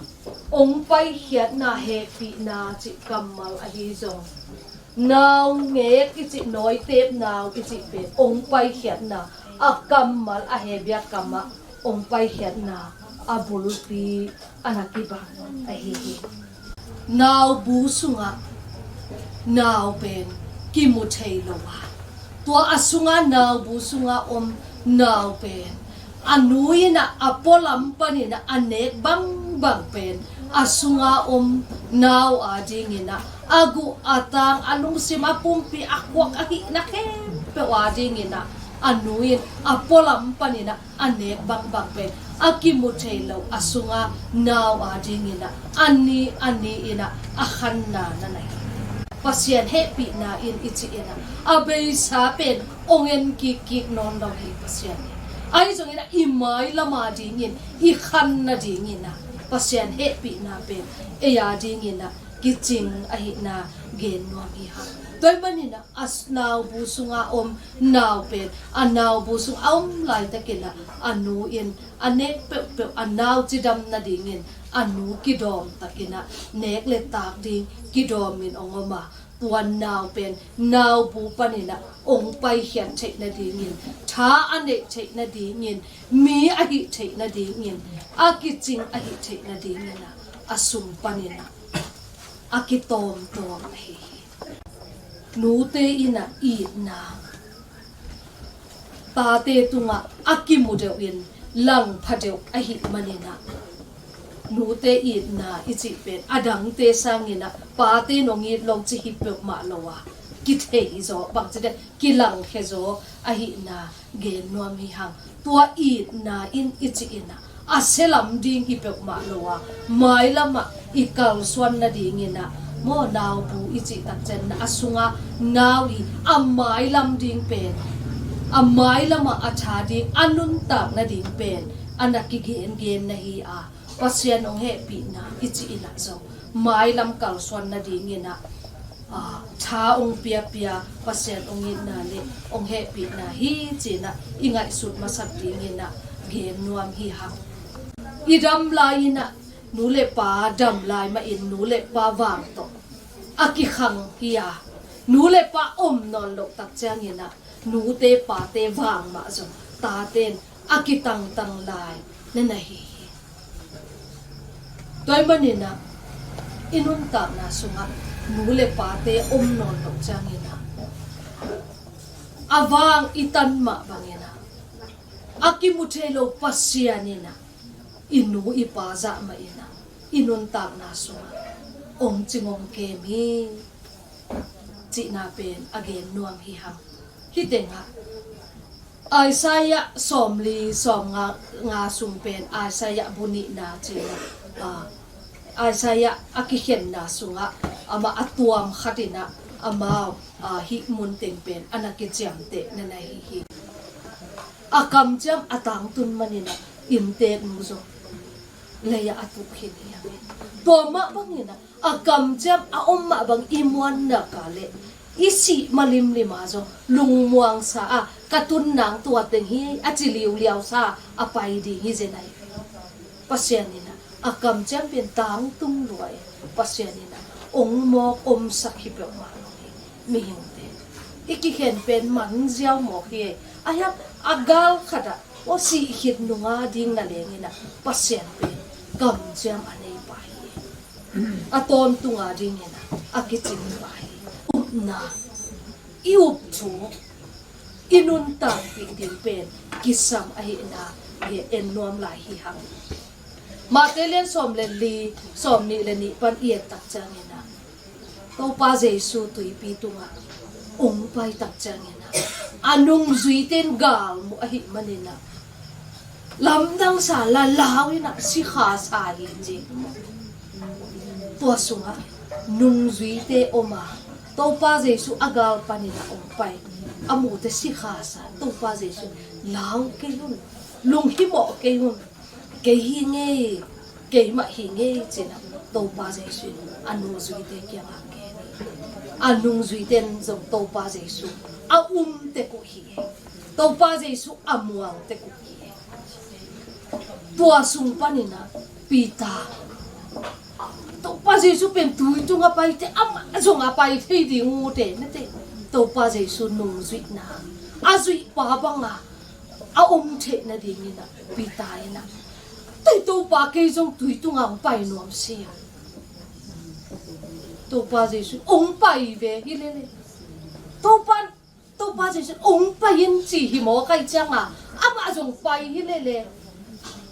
ong paikhiatna, hehpihna cih kammal ahi zong, naungek i cih, nawitep nau i cih pen ong paikhiatna, a kammal a hebiak kamah ong paikhiatna a bulpi a na kibang ahi hi. Naubu sungah nau pen kimu thei lo a, tua a sungah naubu sungah om nau pen a nu innah a pualam paninah a nek bangbang pen a sunga om nau adinginah a guh a tang, a lungsim, a pumpi, a khuak, a hihna khempeuh adinginah a nu in a pualam paninah a nek bangbang pen a kimu thei lo a sunga nau adinginah a ni a ni innah a khanna na nei. Pasian hehpihna in i cih innah a beisa pen ong en kikkik nawn lo hi Pasian in. Ahi zongin ah i mailam adingin, i khan nadingin ah Pasian hehpihna pen ei adingin ah kicing ahihna gen nuam hi hang. Tua ahih manin ah a naubu sunga om nau pen a naubu sung a om laitakin ah a nu in a nek peuhpeuh a nau cidam nadingin a nu kidawm takin ah nek le tak ding kidawmin ong om a, tua nau pen naubu panin ah ong paikhiat theih nadingin, tha a neih theih nadingin, mi a hih theih nadingin, a kicing a hih theih nadingin ah a sung panin ah a kitawmtawm ahi hi. Nute in ah itna tate tungah a kimu deuhin langpha deuh ahih manin ah nute itna i cih pen a dangte sangin ah pate in ong it lo cih hi peuhmah lo a, kithei zaw, bangci deh, kilangkhia zaw ahihna gen nuam hi hang. Tua itna in i cih in ah a sia lam ding hi peuhmah lo a, mailam ah i kalsuan nadingin ah maw, naubu i cih takciang a sungah nau i a mailam ding pen, a mailam ah a tha ding, a nuntak nading pen a na kigengen na hi a, Pasian ong hehpihna i cih in ah zong mailam kalsuan nadingin ah, ah, tha ong piapia Pasian ong itna le ong hehpihna hi ci-in ah i ngaihsut masak dingin ah gen nuam hi hang. I dam lai-in ah nu le pa dam lai mahin nu le pa vang tawh a kikhang hi a, Nu le pa om nawn loh tak ciangin ah, nute pate vang mah zong tate in a kitangtang lai na na hi hi. Tua ahih manin ah, i nuntakna sungah nu le pate om nawn loh ciangin ah, a vang i tan mah bangin ah, a kimu thei lo Pasian in ah, i nu i pa zah mah in ah, i nuntakna sungah hong cing hong kem hi cihna pen a gen nuam hi hang. Hih tengah Isaiah sawmli sawmnga, nga sung pen Isaiah bu nihna cihna, ah, Isaiah a kikhenna sungah amah a tuam khat in ah amau, ah, hih mun teng pen a na kiciamteh na na hi hi. A kamciam a tangtun manin ah innteeknu zong lei-ah a tuh khin hi hang. Tua mah bangin ah a kamciam a om mah bang i muanna ka le i sih malimlim a zong lungmuangsa a ka tun nang tua teng hi a ci liuliausa a pai ding hi zen ahi. Pasian in ah a kamciam pen tangtung lua e. Pasian in ah hong mawk omsak hi peuhmah lo hi. Mihingte i kikhen pen man ziau mawk hi e. A hiang a gal khat ah aw sih khit nunga ding na leng in ah Pasian pen kamciam a nei pa hi e. A tawntung a dingin ah a kicing pa hi. Upna, i up thu, i nuntakpih ding pen kisam ahihna i en nuam lai hi hang. Matthai lian sawm le li, sawmnih le nih pan i et tak ciangin ah Topa Jesu tuipi tungah hong pai tak ciangin ah a nungzuite in galmuh ahih manin ah lamdangsa la lau in ah sikha sa hi ci. Tua sungah nungzuite om a Topa Jesu a gal panin ah hong pai a mute sikha sa. Topa Jesu lau kei un, lunghimawh kei un, kei hi ngei, keimah hi ngei ci-in ah Topa Jesu in a nungzuite kiangah gen hi. A nungzuite in zong Topa Jesu a um tek uh hi. Topa Jesu a muang tek uh hi. Tua sung panin ah Peter, Topa Jesu pen tui tungah paite amah zong a pai thei ding uh te na te. Topa Jesu nungzuihna a zuihpa banga a om theih nadingin ah Peter in ah, tei Topa kei zong tui tungah hong pai nuam si a. Topa Jesu hong pai ve hi lele. Topa, Topa Jesu hong pai in ci hi maw kai cianga amah zong pai hi lele.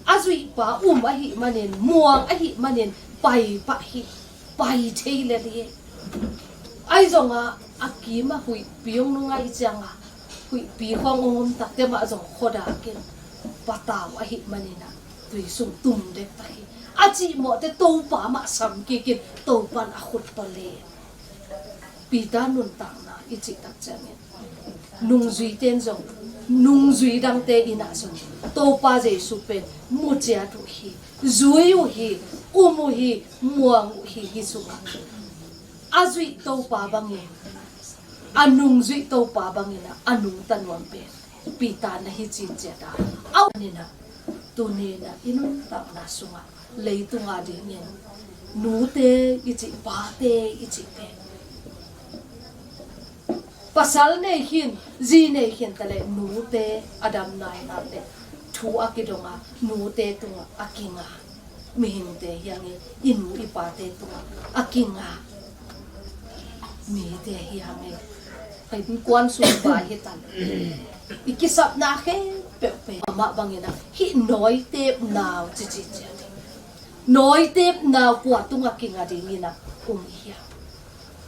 A zuihpa um ahih manin, muang ahih manin pai pah hi. Pai thei lele. Ahi zongah a kimah huihpi hong nungai cianga huihpi khawng hong om takte mah zong khuadak in patau ahih manin ah tui sung tum dek pah hi. A cih mawhte Topa mah sam kik in Topa in a khut tawh le. Peter nuntakna i cih tak ciangin nungzuite in zong nungzui dangte in ah zong Topa Jesu pen mu ciat uh hi, zui uh hi, um uh hi, muang uh hi. Hih sungah a zuih Topa bangin, a nungzuih Topa bangin ah a nungta nuam pen Peter na hi cinciat a, a unin ah tuni in ah i nuntakna sungah leitung a dingin nute i cih, pate i cih pen pasal nei khin, zi nei khin ta leh nute a dam nainat leh thu a kidong a, nute tungah a kinga mihingte hi hang e. I nu i pate tungah a kinga mite hi hang e. Innkuan sung pai hi ta leh i kisapna khempeuh pen amah bangin ah hih nawitep nau cici ciat hi. Nawitep nau kua tungah kinga dingin ah um i hiam?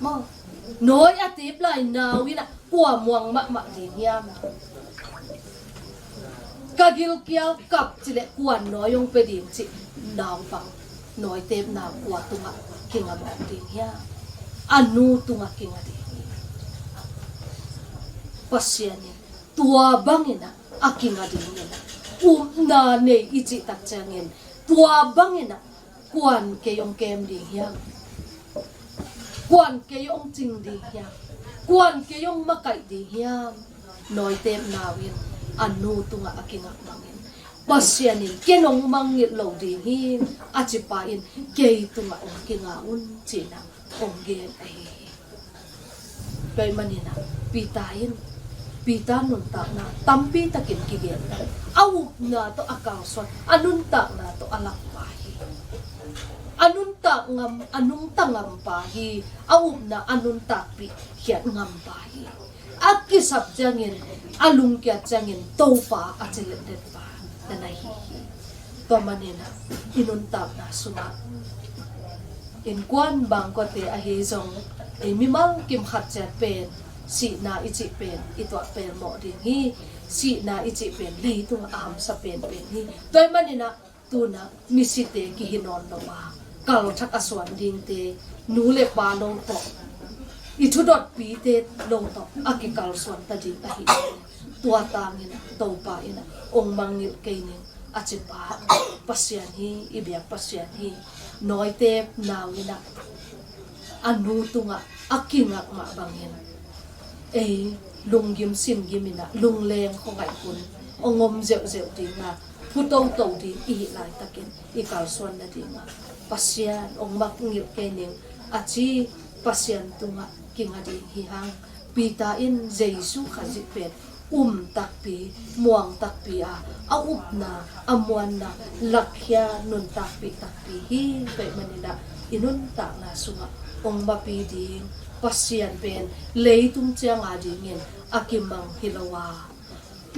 Maw, nawi a tep lai nau in ah kua muang mahmah ding hiam? Ka gilkial kap ci leh kuan nawi hong pia ding cih naupang, nawitep nau kua tungah kinga mawk ding hiam? A nu tungah kinga ding hi. Pasian in tua bangin ah a kinga dingin ah upna nei i cih tak ciangin tua bangin ah kuan kei hong kem ding hiam? Kuan kei hong cing ding hiam? Kuan kei hong makaih ding hiam? Nawitep nau in a nu tungah a kingak bangin Pasian in ken hong mangngilh lo ding hi, a cipa in kei tungah hong kinga un ci-in ah hong gen ahi hi. Tua ahih manin ah Peter in, Peter nuntakna tampi takin kigen ta. A upna tawh a kalsuan, a nuntakna tawh a langpa hi. A nuntak ngam, a nungta ngampa hi. A upna a nuntakpih khiat ngampa hi. A kisap ciangin, a lungkiat ciangin Topa a ci letletpa na na hi hi. Tua manin ah i nuntakna sungah innkuan bangkuate ahi zong, ei mimal kim khat ciat pen sihna i cih pen i tuah pelmawh ding hi. Sihna i cih pen leitungah a hamsa penpen hi. Tua ahih manin ah tu-in ah misite kihi nawn lo a, kalthak a suan dingte, nu le pa lo tawh, i thudotpite lo tawh a kikalsuan ta ding ahi. Tua tangin ah Topa in ah, ong mangngilh kei ning, a cipa Pasian hi, i biak Pasian hi. Nawite nau in ah a nu tungah a kingak mah bangin, ei lunggim singgim in ah lungleng khuangaih hun ong om zeuhzeuh ding a, phu toto ding i hih laitakin i kalsuan nadingah Pasian ong mangngilh kei ning, a ci Pasian tungah kinga ding hi hang. Peter in Jesu Khazih pen um takpi, muang takpi a, a upna, a muanna lakkhia nuntakpih takpi hi. Tua ahih manin ah i nuntakna sungah ong mapi ding Pasian pen leitung ciang a dingin a kimang hi lo a,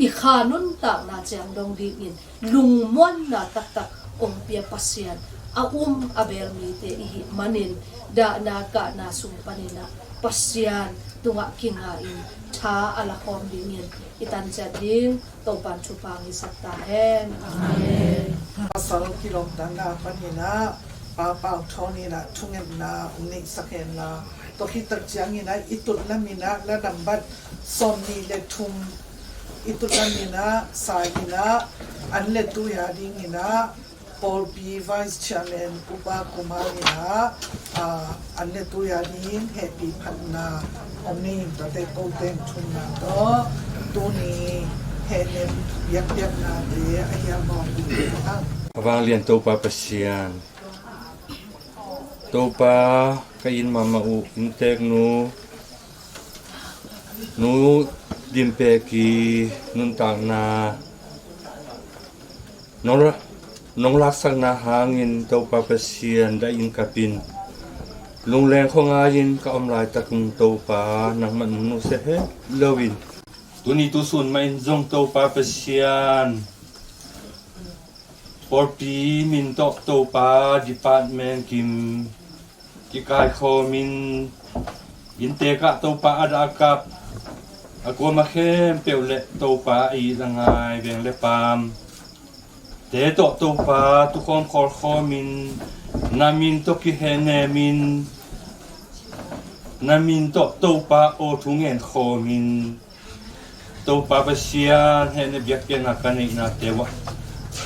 i kha nuntakna ciang dong dingin lungmuanna taktak ong pia Pasian a um a bel mite i hih manin, dahna kahna sung panin ah Pasian tungah kinga in tha a la khawm dingin i tan ciat ding Topa'n thupha hong hisak ta hen. Amen. Pasal kilawmtatna panin ah Pa Pau Thawn in ah thungetna ong neihsak hen la, tua khit tak ciangin ah i tutna min ah la nambat sawmnih le thum i tutna min ah sa in ah, an le tui a dingin ah Pawlpi Vice Chairman Upa Kumar in ah, ah, an le tui a ding hehpih phatna om ni. Tuate kote thumna tawh tuni hehnem biakpiaknate a hiam mawk ding a hang. A vanglian Topa Pasian, Topa, ka it mahmah uh innteknu Nu Dim Peki nuntakna nong la-, nong laksakna hangin Topa Pasian, dah in kap in, lungleng khuangai in ka om laitak un Topa, nangmah nong nusia het loin, tuni tusun mah in zong Topa Pasian, pawlpi min tawh Topa department kim kikaikhawmin, inntek ah Topa a dah a kap a kuama khempeuh le Topa a it a ngai veng le paam te tawh Topa tukhawm khawlkhawmin, na min tawh kihehnemin, na min tawh Topa aw thu ngen khawmin, Topa Pasian, hehna biakpiakna ka neihnate uah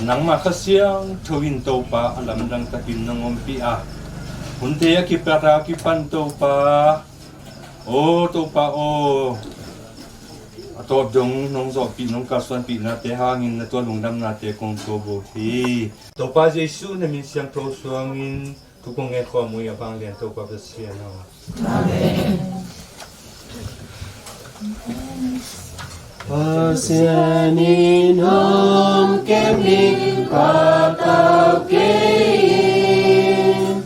nangmah Kha Siangtho in Topa a lamdang takin nong ompih a, hunte a kipat a kipan Topa, aw Topa aw, a tawp dong nong zawhpih, nong kalsuanpihnate hangin na tua lungdamnate kong tuak hi. Topa Jesu na min siangtho suangin thu kong ngen khawm uh hi, a vanglian Topa Pasian aw. Amen. Pasian in hong kem in, patau kei in,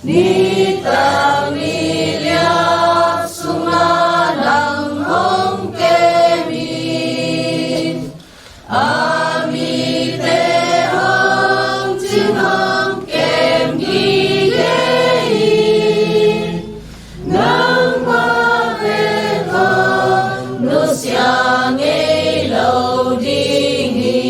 nitak niliak sungah nang hong kem in. A mite hong cing hong kem gige in, nangmah bek hong nusia ngei lo ding hi.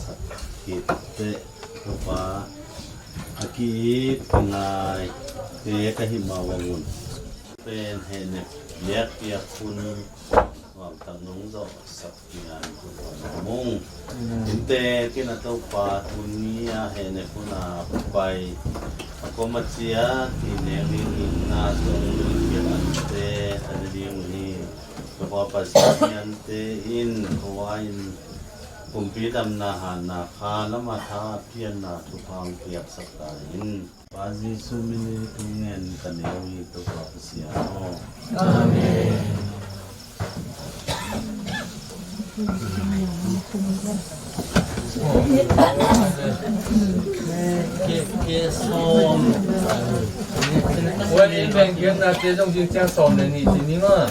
Sak khit teh, Topa, a ki-it kingaite ka hih mawk bang un, pen hehnem biakpiak hun nuamtak nong zawhsak dingin ka hong thum ung. Innte kin a Topa, tuni a hehnem hun a pai a koma cia kinek ding itna tawh hong lungkiat ante a na ding uh hi. Topa Pasian, i ante in ko-a in kumpi damna hanna kha lam a tha a pianna thupha hong piaksak ta in. Pa Jesu min in thungen ka ngen uh hi, Topa Pasian aw. Amen. Ke, ke sawm. Ua, in beng giatnate zong zing ciang sawm le nih ci ni maw.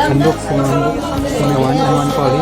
Handuk, handuk. Ini wan, wan pali.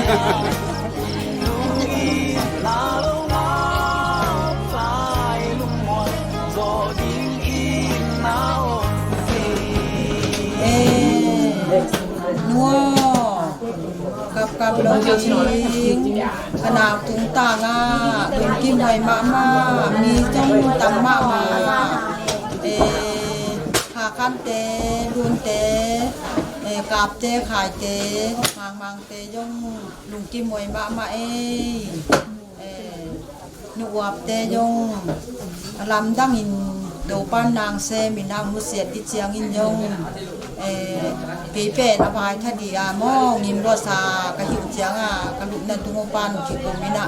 Eh, nuaw, kapkap lo ding, ka nau tungtang ah lungkim huai mahmah, mi zong tam mahmah. Eh, Kha Khan te, Lun te, eh, Kap te, Khai te, Mang Mang te zong lungkim huai mahmah ei. Eh, Nu Uap te zong a lamdangin Topan nang sem in a nusiat dih ciangin zong, eh, kei pen a vai tha dih a maw, ngim luatsa ka hih ciang a, ka lupna tung uh pan kikum in a,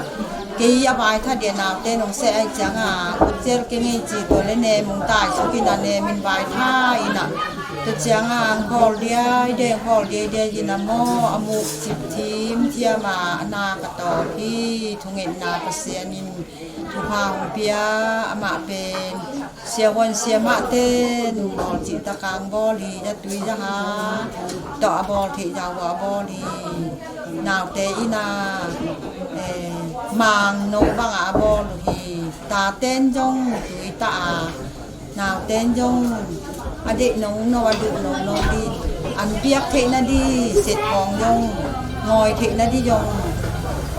kei a vai tha dih a, naute nong seh ahih ciang a, kut cial kei ngei ci tua le nem ong tai suk in a, nem in vai tha in a, tua ciang a ang hawl diai diai, ang hawl diai diai in a maw, a muk cip thim thiam a, a na ka tawp hi. Thungetna Pasian in thupha hong pia, amah pen siavuan siamah ten bawl cihtak a ang bawl hi, zatui zaha tawh a bawl theih zah uh a bawl hi. Naute in a, eh, mangno bangah a bawl uh hi. Taten zong tui tah a, nauten zong a deih nongno, a duh nongno dih, an piak theih nadih set khawng zong, ngawi theih nadih zong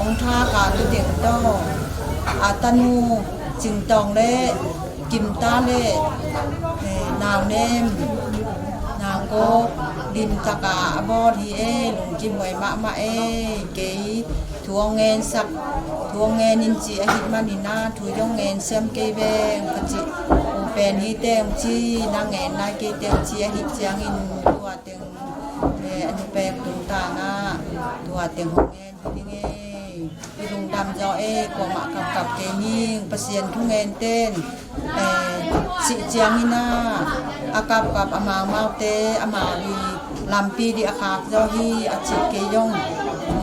ong thak a, tu teng tawh a tanu Cingtawng le Kimta le, eh, Naunem, Naukok limtak a a bawl hi e. Lungkim huai mahmah e. Kei thu hong ngensak, thu hong ngen in ci ahih manin a, thu zong ngen siam kei veng ka cih uh pen hi teng ci, na ngen nai kei teng ci ahih ciangin tua teng, eh, a nupek tungtang ah tua teng hong ngen hi ding e. I lungdam zaw e, kuamah kapkap kei ning. Pasian thungen ten, eh, sih ciangin a, a kapkap a maumaute amau i lampi dih a khak zaw hi a cih kei zong,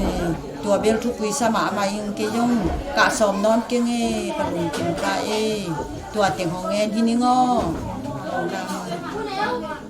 eh, tua bel thupui sa mahmah ing. Kei zong kah sawm nawn keng e, ka lungkim ta e. Tua teng hong ngen hi ning aw. Lungdam.